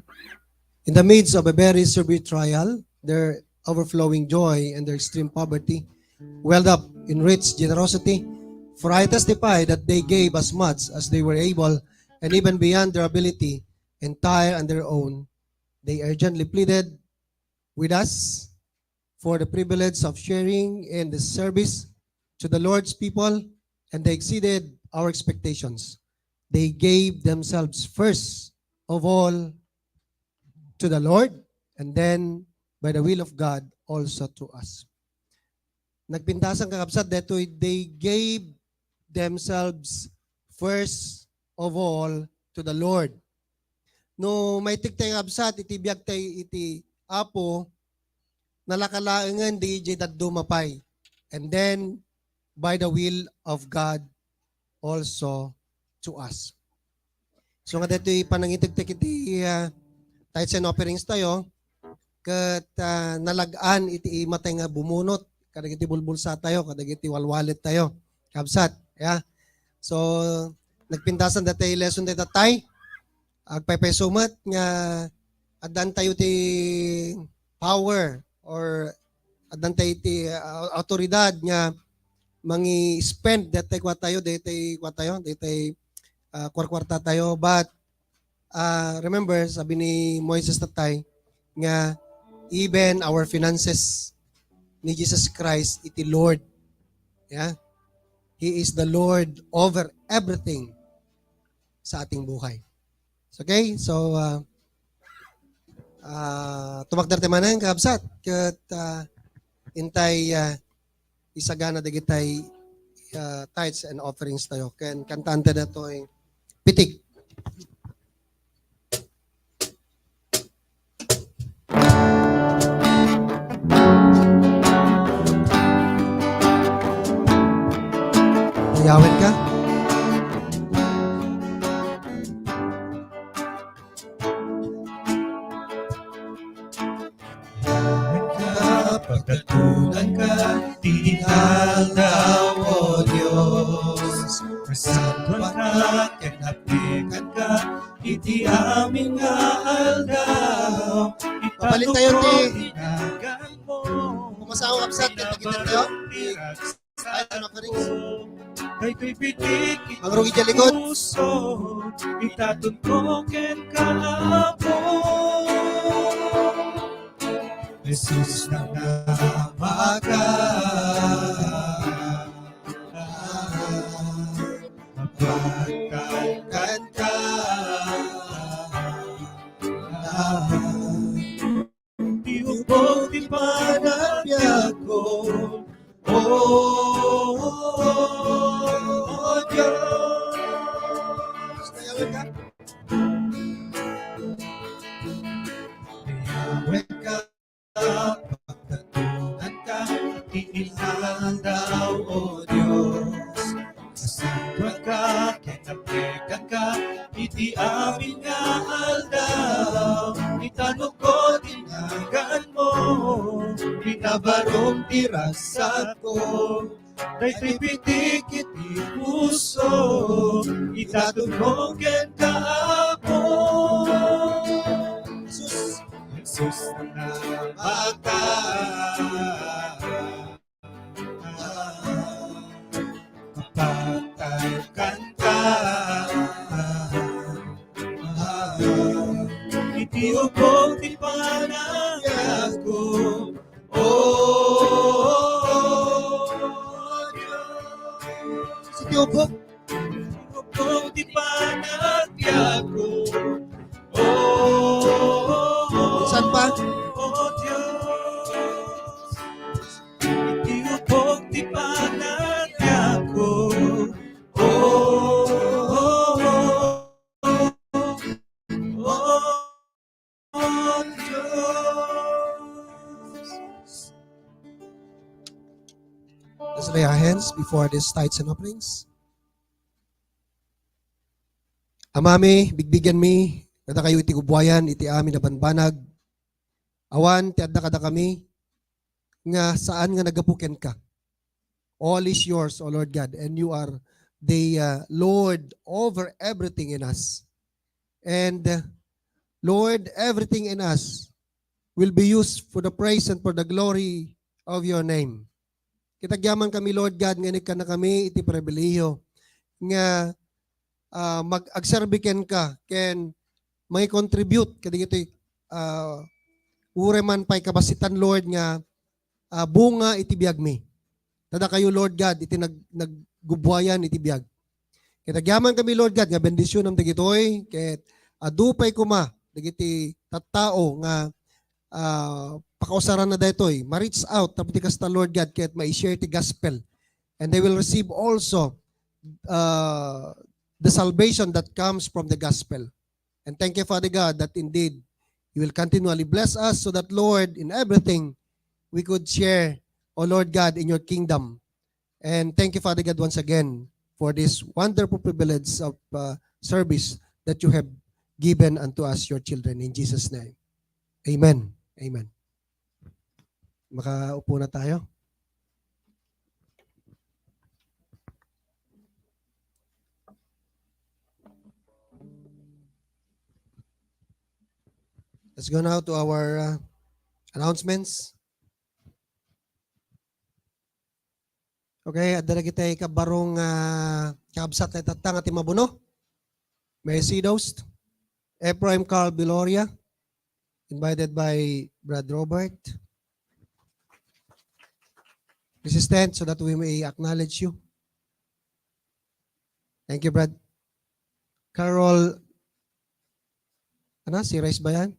In the midst of a very severe trial, their overflowing joy and their extreme poverty welled up in rich generosity. For I testify that they gave as much as they were able, and even beyond their ability, entire and their own. They urgently pleaded with us for the privilege of sharing in the service to the Lord's people, and they exceeded our expectations. They gave themselves first of all to the Lord, and then by the will of God also to us. Nagpintasan, kakabsat, detoy, they gave themselves first of all to the Lord. No maitegtay, kakabsat, iti biag tay iti Apo, nalaka laengen diay dadduma pay. And then, by the will of God also to us. So nga detoy panangitegtek iti, ah, tithes and offerings tayo, ket, ah, nalag-an iti imatay nga bumunot kadagiti bulbulsa tayo, kadagiti walwalet tayo. Kabsat, ya. So, nagpintasan dati lesson dayta tay. Agpaypayso met nga addan tayo ti power or addan tayo ti, ah, awtoridad nga mangi-spend daytay kua tayo, daytay kua tayo, daytay, ah, kuarkuarta tayo. But, ah, remember, sabi ni Moises tatay nga even our finances ni Jesus Christ iti Lord. Yeah? He is the Lord over everything sa ating buhay. Okay? So, ah, ah, tumakder ti manen, kakabsat, ket, ah, intay, ah, isagana dagitay, ah, tithes and offerings tayo. Ken kantaanta datoy pitik. Ayawit ka? Pagkatunanka, ti aldaw, O Dios. Kasantoanka, ken apekanka, iti amin nga aldaw. Mabalin tayo ti, ipatupot ti naganmo, pumasaw, absent, ken pagitid tayo. Ay, ano ka rin? Daytoy pitik, agrugi diay likod. Puso, itaton ko kenka, Apo. Jesus, nangama ka. Mapagtalkan ka. Ti ubong ti panagbiagko. O, o, o Dios. Yahweh ka, pagkatunanka, ti aldaw, O Dios. Kasantoanka, ken apekanka, Barong ti ragsakko, daytoy pitik iti puso, idatogmo kenka, Apo. Jesus, Jesus, namaka. Mapatay kanta. Iti ubong ti panagbiagko. Oh, Dios. Iti ubong. Iti ubong ti panagbiagko. Oh, saan pa? Oh, Dios. Iti ubong ti panagbiagko. Oh, oh, oh, oh, Dios. Let's lay our hands before these tithes and offerings. Amami, bigbigenmi kadakayo iti gubuayan iti amin a banbanag. Awan ti adda kadakami nga saan nga naggapu kenka. All is yours, O Lord God, and you are the, uh, Lord over everything in us. And, uh, Lord, everything in us will be used for the praise and for the glory of your name. Ket agyamankami, Lord God, nga inikkannakami iti pribilehiyo nga, ah, mag-, agserbi kenka ken mangi-contribute kadagitoy, ah, uray man pay kabasitan, Lord, nga, ah, bunga iti biagmi. Ta dakayo, Lord God, iti nag-, naggubuayan iti biag. Ket agyamankami, Lord God, nga bendisionam dagitoy, ket adu pay koma dagiti tattao nga, ah, pakausaranna daytoy, ma-reach out tapno ti kasta, Lord God, ket ma-share ti gospel. And they will receive also, uh, the salvation that comes from the gospel. And thank you, Father God, that indeed you will continually bless us so that, Lord, in everything we could share, O Lord God, in your kingdom. And thank you, Father God, once again for this wonderful privilege of, uh, service that you have given unto us, your children, in Jesus' name. Amen. Amen. Makaupo na tayo. Let's go now to our, uh, announcements. Okay, adda dagiti kabbarong, ah, kakabsat nga itatta nga ti mabuno. May I see those? Ephraim Carl Biloria, invited by Brad Robert. Please stand so that we may acknowledge you. Thank you, Brad. Carol, ano, si Rice ba yan?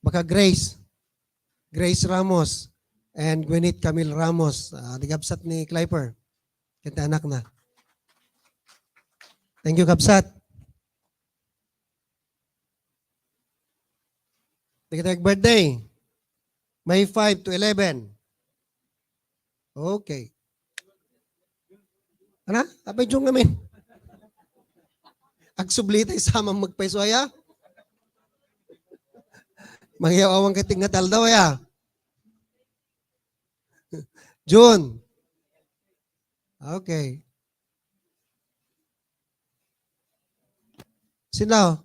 Baka Grace. Grace Ramos and Gwyneth Camille Ramos. Ah, di kabsat ni Cliper. Kaya anak na. Thank you, kabsat. Dagiti birthday. May five to eleven. Okay. Ana? Apay June ngamin? Agsubli tayo sa amang magpaiso, aya? Mangyaw-awang ka tignatal daw, aya? June. Okay. Sino?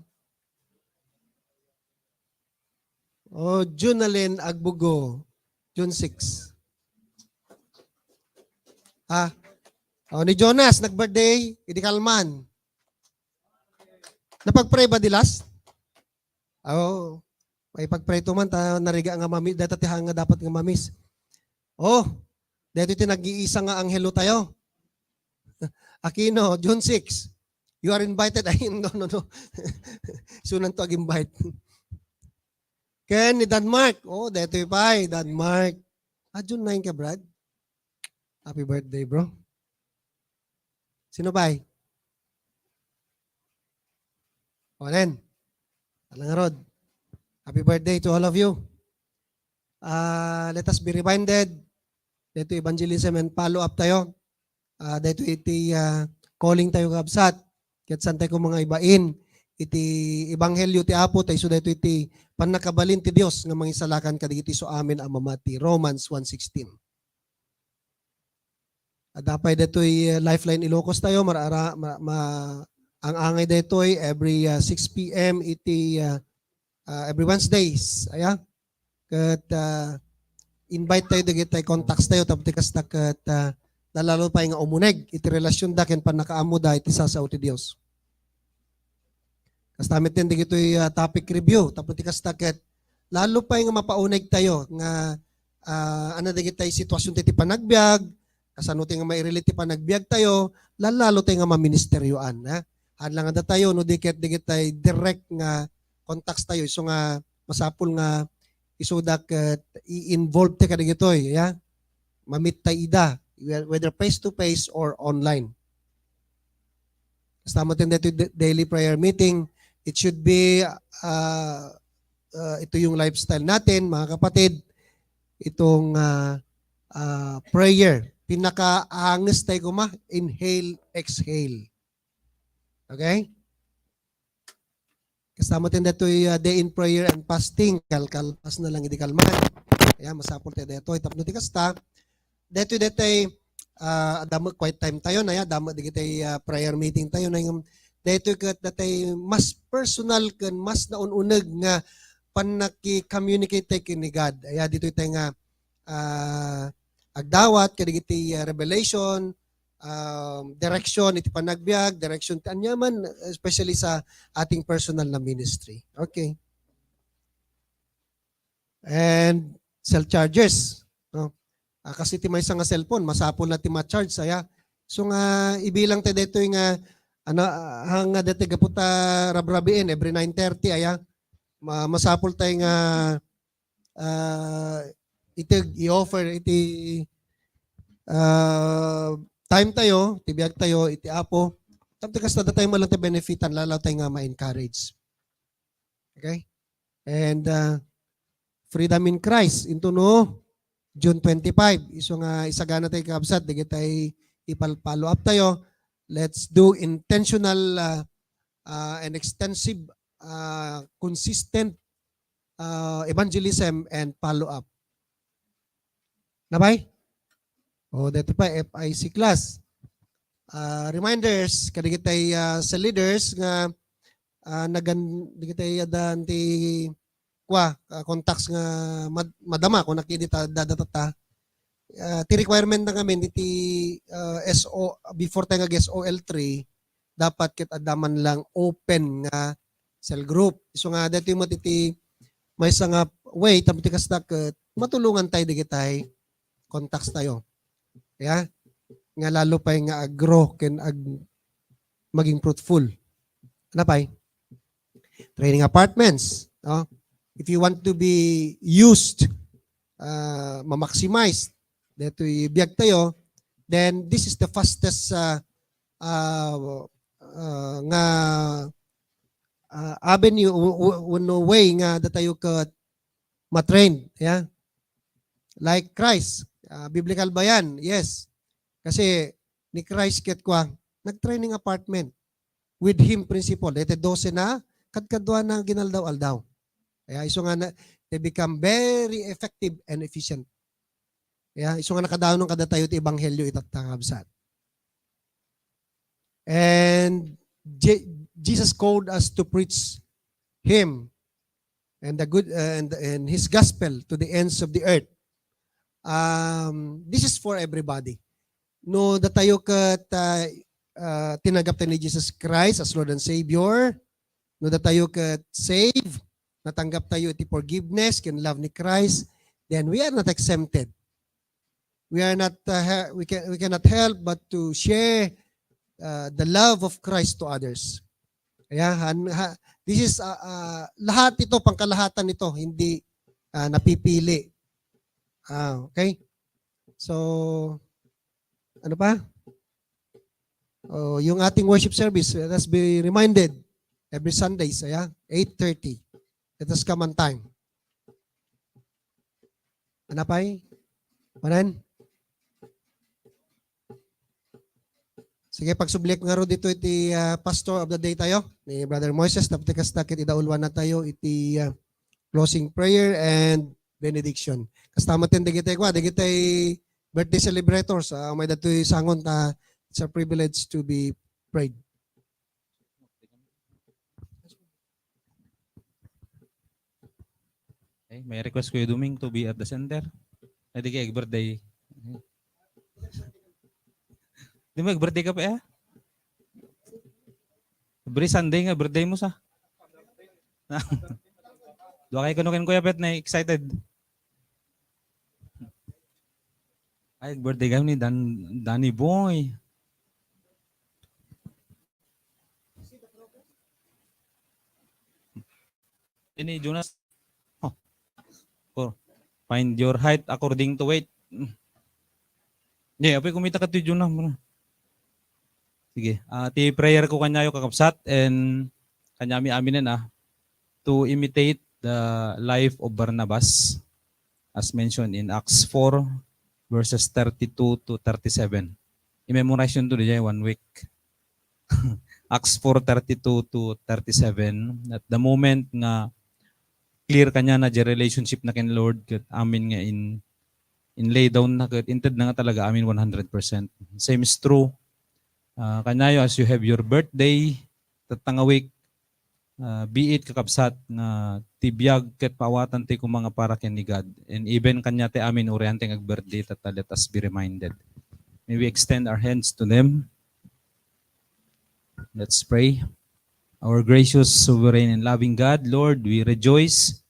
Oh, Junalyn Agbugo, June six. Ha? Oh, ni Jonas, nag-birthday, idi kalman. Napag-pray ba di last? Oh, may pag-pray to man, ta narigat nga mami-, data ti hanga dapat nga mamis. Oh, dito ti nag-iisa nga anghelo tayo. Aquino, June six. You are invited. Ay, no, no, no. Sunan to ag-invite. Ken ni Denmark. Oh, detoy pay, Denmark. Ah, June nine ka, Brad? Happy birthday, bro. Sino pay? Onen. Alang Rod. Happy birthday to all of you. Ah, let us be reminded. Dito evangelism and follow-up tayo. Ah, daytoy iti, ah, calling tayo, kabsat. Ket saan tayo koma nga ibain iti ebanghelio ti Apo, ta isu daytoy ti pannakabalin ti Dios nga mangisalakan kadagiti isuamin a mamati. Romans one sixteen. Adda pay daytoy, uh, Lifeline Ilocos tayo, maraara-, ma-, ma-, ang angay daytoy every, uh, six P M iti, uh, uh, every Wednesdays, aya. Ket, uh, invite tayo dagiti contacts tayo, tapno ti kasta ket, uh, lalo pay nga umuneg iti relasionda ken pannakaammoda iti sasao ti Dios. Kasta met ken dagitoy, ah, topic review, tapno ti kasta ket lalo pay nga mapauneg tayo nga, ah, ano dagiti sitwasyon ti, ti panagbiag, kasano ti nga mairelate ti panagbiag tayo, lalo tayo nga maministeryoan, ha? Haan lang adda tayo, no di ket dagiti direct nga contacts tayo, isu nga masapul nga isuda ket i-involve ti kadagitoy, ya? Mamit tayo ida, whether face to face or online. Basta mo attend daytoy da-, daily prayer meeting, it should be, ah, ah, ito yung lifestyle natin, mga kapatid, itong, ah, ah, prayer. Pinakaanges tayo kuma, inhale, exhale. Okay? Kasta mo attend daytoy, ah, day in prayer and fasting, kalkalpas na lang idi kalman. Ayan, masapul tayo daytoy. Tapno ti kasta, daytoy, daytoy, ah, adda met quiet time tayo na, ya, adda met dagiti, ah, prayer meeting tayo na yung, daytoy ket daytoy mas personal ken mas naun-uneg nga pannaki-communicate tayo ken ni God. Aya, ditoy tayo nga, ah, agdawat kadagiti, ah, revelation, um, direction iti panagbiag, direction ti aniaman, especially sa ating personal na ministry. Okay. And cell chargers, no? Ah, kasi ti maysa nga cellphone, masapul na ti ma-charge, aya. So nga, ibilang tayo daytoy nga, ano, ah, nga daytoy gapu ta rabrabiin, every nine thirty, aya. Ma-, masapul tayo nga, ah, iti i-offer iti, ah, time tayo, ti biag tayo, iti Apo. Tapno kasta, adda tayo man lang ti benefitan, lalo tayo nga ma-encourage. Okay? And, ah, Freedom in Christ, into no, June twenty-five. Isu nga isagana tayo, kakabsat, dagiti ipal-, follow up tayo. Let's do intentional, ah, ah, and extensive, ah, consistent, ah, evangelism and follow up. Napay? O, dito pa, F I C class. Ah, reminders, kadagiti, ah, sa leaders nga, ah, nagan-, dagiti adan ti kua, ah, contacts nga mad-, madama, kung nakita, dadatatta. Ah, ti requirement na kami, iti, ah, S O, before tayo nga S O L three, dapat ket adda man lang open nga cell group. Isu nga, daytoy met iti maysa nga way, tapno ti kasta ket matulongan tayo dagiti contacts tayo. Ya? Nga lalo pay nga ag-grow ken ag-, maging fruitful. Napay? Training apartments, no? If you want to be used, ah, ma-maximize daytoy biag tayo, then this is the fastest, ah, ah, ah, nga, ah, avenue, w-, w-, wenno way nga datayo ket ma-train, yeah? Like Christ, ah, biblical ba yan? Yes. Kasi ni Christ ket kua, nag-training apartment with him principle. Daytoy dose na, kadkaduana nga ginaldaw-aldaw. Kaya isu nga na, they become very effective and efficient. Kaya isu nga nakadanon kadatayo ti ebanghelyo itatta, kakabsat. And Je-, Jesus called us to preach Him and the good, uh, and, and His gospel to the ends of the earth. Um, this is for everybody. No datayo ket, uh, uh, tinanggap tayo ni Jesus Christ as Lord and Savior, no datayo ket save, natanggap tayo iti forgiveness ken love ni Christ, then we are not exempted. We are not, uh, he-, we can, we cannot help but to share, uh, the love of Christ to others. Kaya, han-, ha-, this is, uh, uh, lahat ito, pangkalahatan ito, hindi, uh, napipili. Ah, okay? So, ano pa? Oh, yung ating worship service, let us be reminded every Sunday, saya, eight thirty. Let us come on time. Ano pa'y? Manan? Sige, pagsubli ngarud ditoy iti, ah, pastor of the day tayo, ni Brother Moises, tapno kasta ket idauluannatayo iti, ah, closing prayer and benediction. Kasta met dagiti kua, dagiti birthday celebrators, ah, mayda ditoy sangon ta it's a privilege to be prayed. Eh, may request, Kuya Doming, to be at the center. Ay, di kay birthday. Di mo birthday ka pa, eh? Every Sunday nga birthday mo sa. Dua kay kuno ken Kuya Pet na excited. Ay, birthday kami ni Dan, Danny Boy. Ini Jonas. Oh. Oh. Find your height according to weight. Mm. Di, apay kumita ka ti Jonas. Sige. Ah, ti prayer ko kanyayo, kakabsat, and kanyami aminen, ah, to imitate the life of Barnabas, as mentioned in Acts four, verses thirty-two to thirty-seven. I-memorize yun to, di, one week. Acts four thirty-two to thirty-seven, at the moment nga clear kaniana diay relationship na ken Lord, ket amin nga in, in lay down na, ket inted na nga talaga amin one hundred percent. Same is true. Ah, kaniayo, as you have your birthday, tatta nga week, ah, be it, kakabsat, nga ti biag ket paawatan ti koma nga para ken ni God. And even kania ti amin, uray ania ti ag-birthday, tatta, let us be reminded. May we extend our hands to them. Let's pray. Our gracious, sovereign, and loving God, Lord, we rejoice.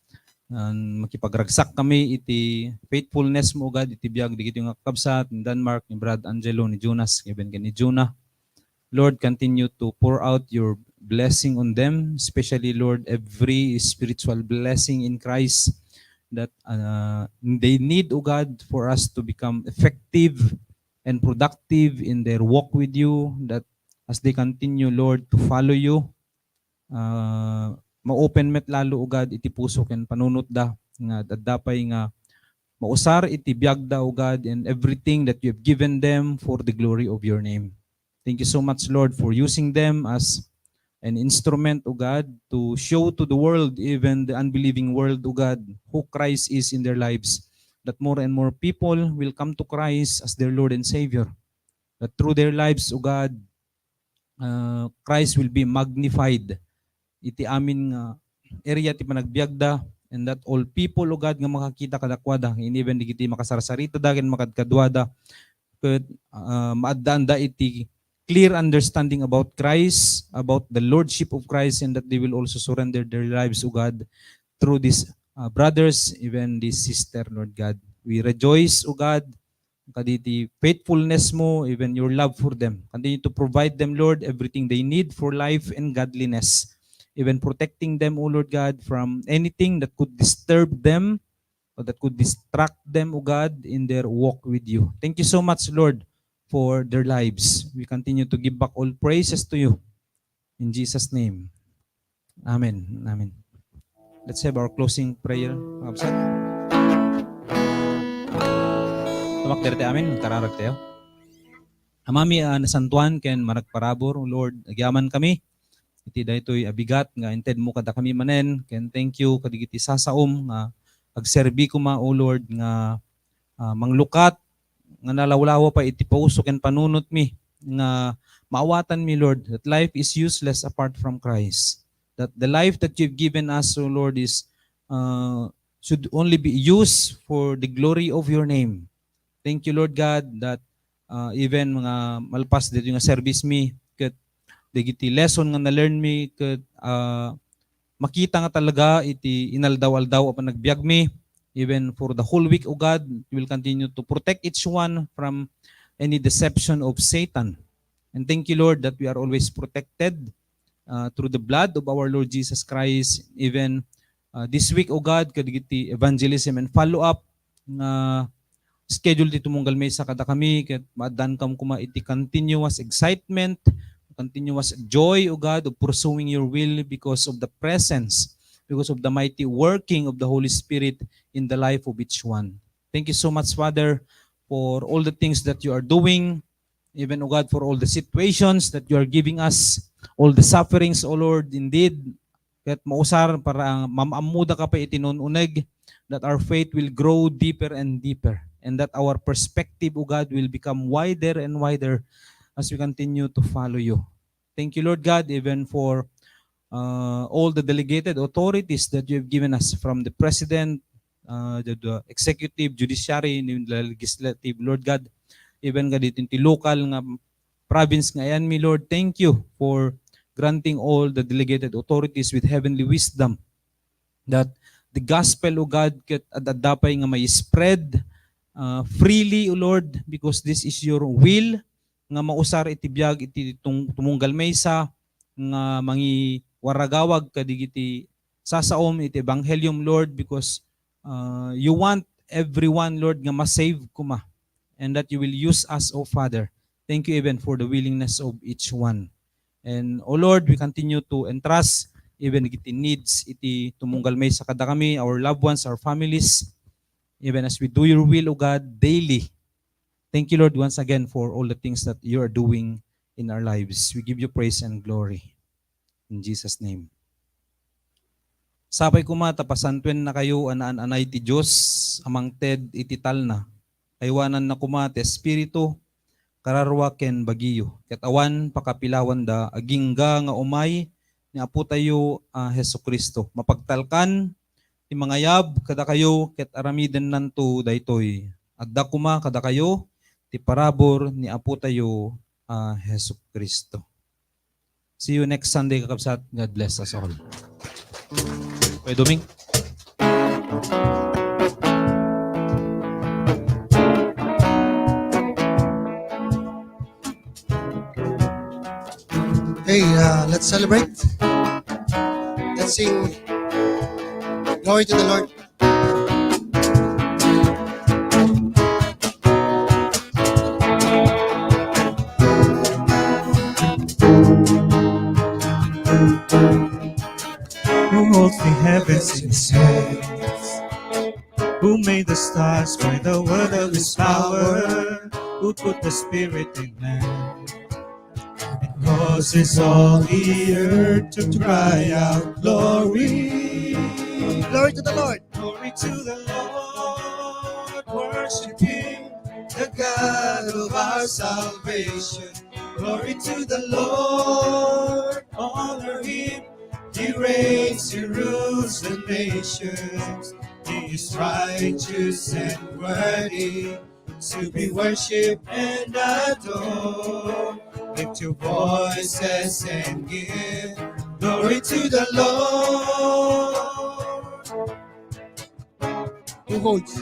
And makipagragsak kami iti faithfulness mo, O God, iti biag dagiti nga kakabsat, ni Denmark, ni Brad Angelo, ni Jonas, even ken ni Jonah. Lord, continue to pour out your blessing on them, especially, Lord, every spiritual blessing in Christ that, uh, they need, O God, for us to become effective and productive in their walk with you, that as they continue, Lord, to follow you, uh, ma-open met lalo, O God, iti puso ken panunotda, nga adda pay nga mausar iti biagda, O God, and everything that you have given them for the glory of your name. Thank you so much, Lord, for using them as an instrument, O God, to show to the world, even the unbelieving world, O God, who Christ is in their lives, that more and more people will come to Christ as their Lord and Savior, that through their lives, O God, uh, Christ will be magnified iti amin nga area ti panagbiagda, and that all people, O God, nga makakita kadakuada, and even dagiti makasarsaritada ken makadkaduada, ket, uh, maaddaanda iti clear understanding about Christ, about the lordship of Christ, and that they will also surrender their lives, O God, through these, uh, brothers, even this sister, Lord God. We rejoice, O God, kaditi faithfulness mo, even your love for them. Continue to provide them, Lord, everything they need for life and godliness. Even protecting them, O Lord God, from anything that could disturb them or that could distract them, O God, in their walk with you. Thank you so much, Lord, for their lives. We continue to give back all praises to you. In Jesus' name. Amen. Amen. Let's have our closing prayer, mga kabsat. Tumakder ti amin, magkararag tayo. Amami a nasantoan ken managparabur, O Lord, agyaman kami iti daytoy a bigat nga intedmo kadakami manen, ken thank you kadagiti sasaom nga agserbi koma, O Lord, nga, ah, manglukat nga nalawlawa pay iti puso ken panunotmi, nga maawatanmi, Lord, that life is useless apart from Christ. That the life that you've given us, O Lord, is, uh, should only be used for the glory of your name. Thank you, Lord God, that, uh, even mga malpas dito nga service mi, ket dagiti lesson nga na-learn mi, ket, uh, makita nga talaga iti inaldaw-aldaw a panagbiag mi, even for the whole week, O God, you will continue to protect each one from any deception of Satan. And thank you, Lord, that we are always protected, uh, through the blood of our Lord Jesus Christ. Even, uh, this week, O God, kadagiti evangelism and follow-up nga schedule ti tumunggal maysa kadakami, ket maaddankam koma iti continuous excitement, continuous joy, O God, of pursuing your will because of the presence, because of the mighty working of the Holy Spirit in the life of each one. Thank you so much, Father, for all the things that you are doing, even, O God, for all the situations that you are giving us, all the sufferings, O Lord, indeed, ket mausar para maam-ammodaka pay iti nun-uneg, that our faith will grow deeper and deeper, and that our perspective, O God, will become wider and wider as we continue to follow you. Thank you, Lord God, even for, uh, all the delegated authorities that you have given us, from the president, uh, the, the executive, judiciary, and the legislative, Lord God, even kadagiti local nga province nga ayanmi, Lord. Thank you for granting all the delegated authorities with heavenly wisdom, that the gospel, O God, ket ad-adda pay nga mai-spread, uh, freely, O Lord, because this is your will, nga mausar iti biag iti tung-, tumunggal maysa nga mangiwaragawag kadagiti sasaom iti ebanghelyo, Lord, because, uh, you want everyone, Lord, nga ma-save koma, and that you will use us, O Father. Thank you even for the willingness of each one. And, O Lord, we continue to entrust even iti needs iti tumunggal maysa kadakami, our loved ones, our families, even as we do your will, O God, daily. Thank you, Lord, once again for all the things that you are doing in our lives. We give you praise and glory. In Jesus' name. Sapay koma ta pasantuennakayo a naan-anay ti Dios a mangted iti talna. Aywananna koma ti Espiritu, kararua ken bagiyo, ket awan pakapilawanda agingga nga umay ni Apotayo a Jesu-Cristo. Mapagtalkan ti mangayab kadakayo ket aramidennanto daytoy. Adda koma kadakayo ti parabur ni Apotayo a Jesu-Cristo. See you next Sunday, kakabsat. God bless us all. Kuya Doming. Okay, uh, let's celebrate. Let's sing Glory to the Lord. Who holds the heavens in his hands? Who made the stars by the word of his power? Who put the spirit in man? It causes all the earth to cry out, "Glory." Glory to the Lord. Glory to the Lord. Worship him, the God of our salvation. Glory to the Lord. Honor him. He reigns, he rules the nations. He is righteous and worthy to be worshipped and adored. Lift your voices and give glory to the Lord. Who holds?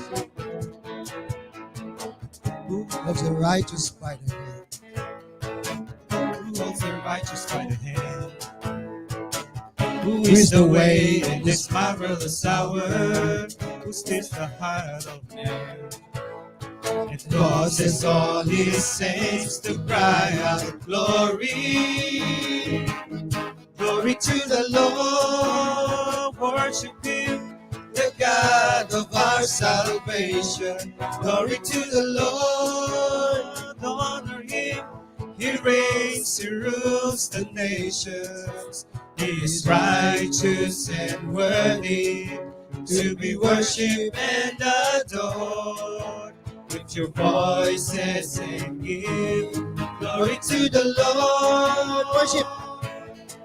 Who holds the righteous by the hand? Who holds the righteous by the hand? Who is the way in this marvelous hour? Who stills the heart of man? It causes all his saints to cry out, "Glory, glory to the Lord." Worship him, the God of our salvation. Glory to the Lord. Honor him. He reigns, he rules the nations. He is righteous and worthy to be worshipped and adored. Lift your voices and give glory to the Lord. Worship.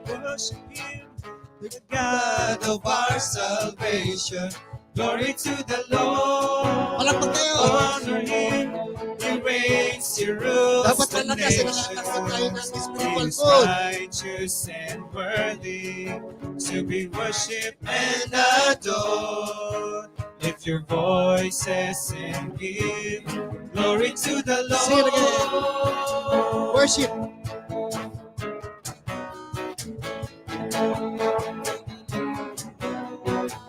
Worship him, the God of our salvation. Glory to the Lord. Palakpak tayo. Honor him. He reigns, he rules the nations. Dapat talaga sinasaktan tayo ng spiritual food. He is righteous and worthy to be worshipped and adored. Lift your voices and give glory to the Lord. Sing it again. Worship.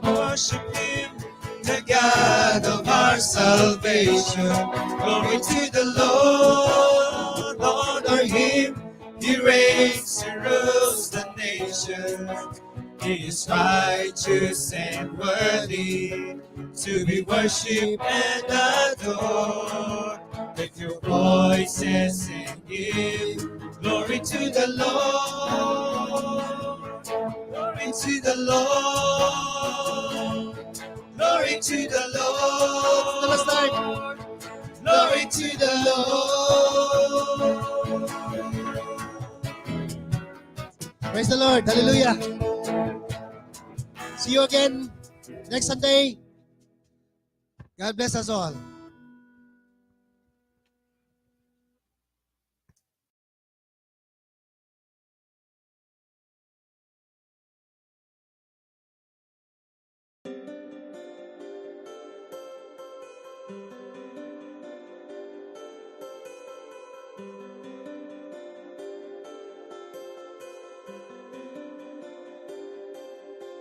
Worship him, the God of our salvation. Glory to the Lord, honor him. He reigns, he rules the nations. He is righteous and worthy to be worshipped and adored. Lift your voices and Give glory to the Lord. Glory to the Lord. Glory to the Lord. Let's do it. Glory to the Lord. Praise the Lord. Hallelujah. See you again next Sunday. God bless us all.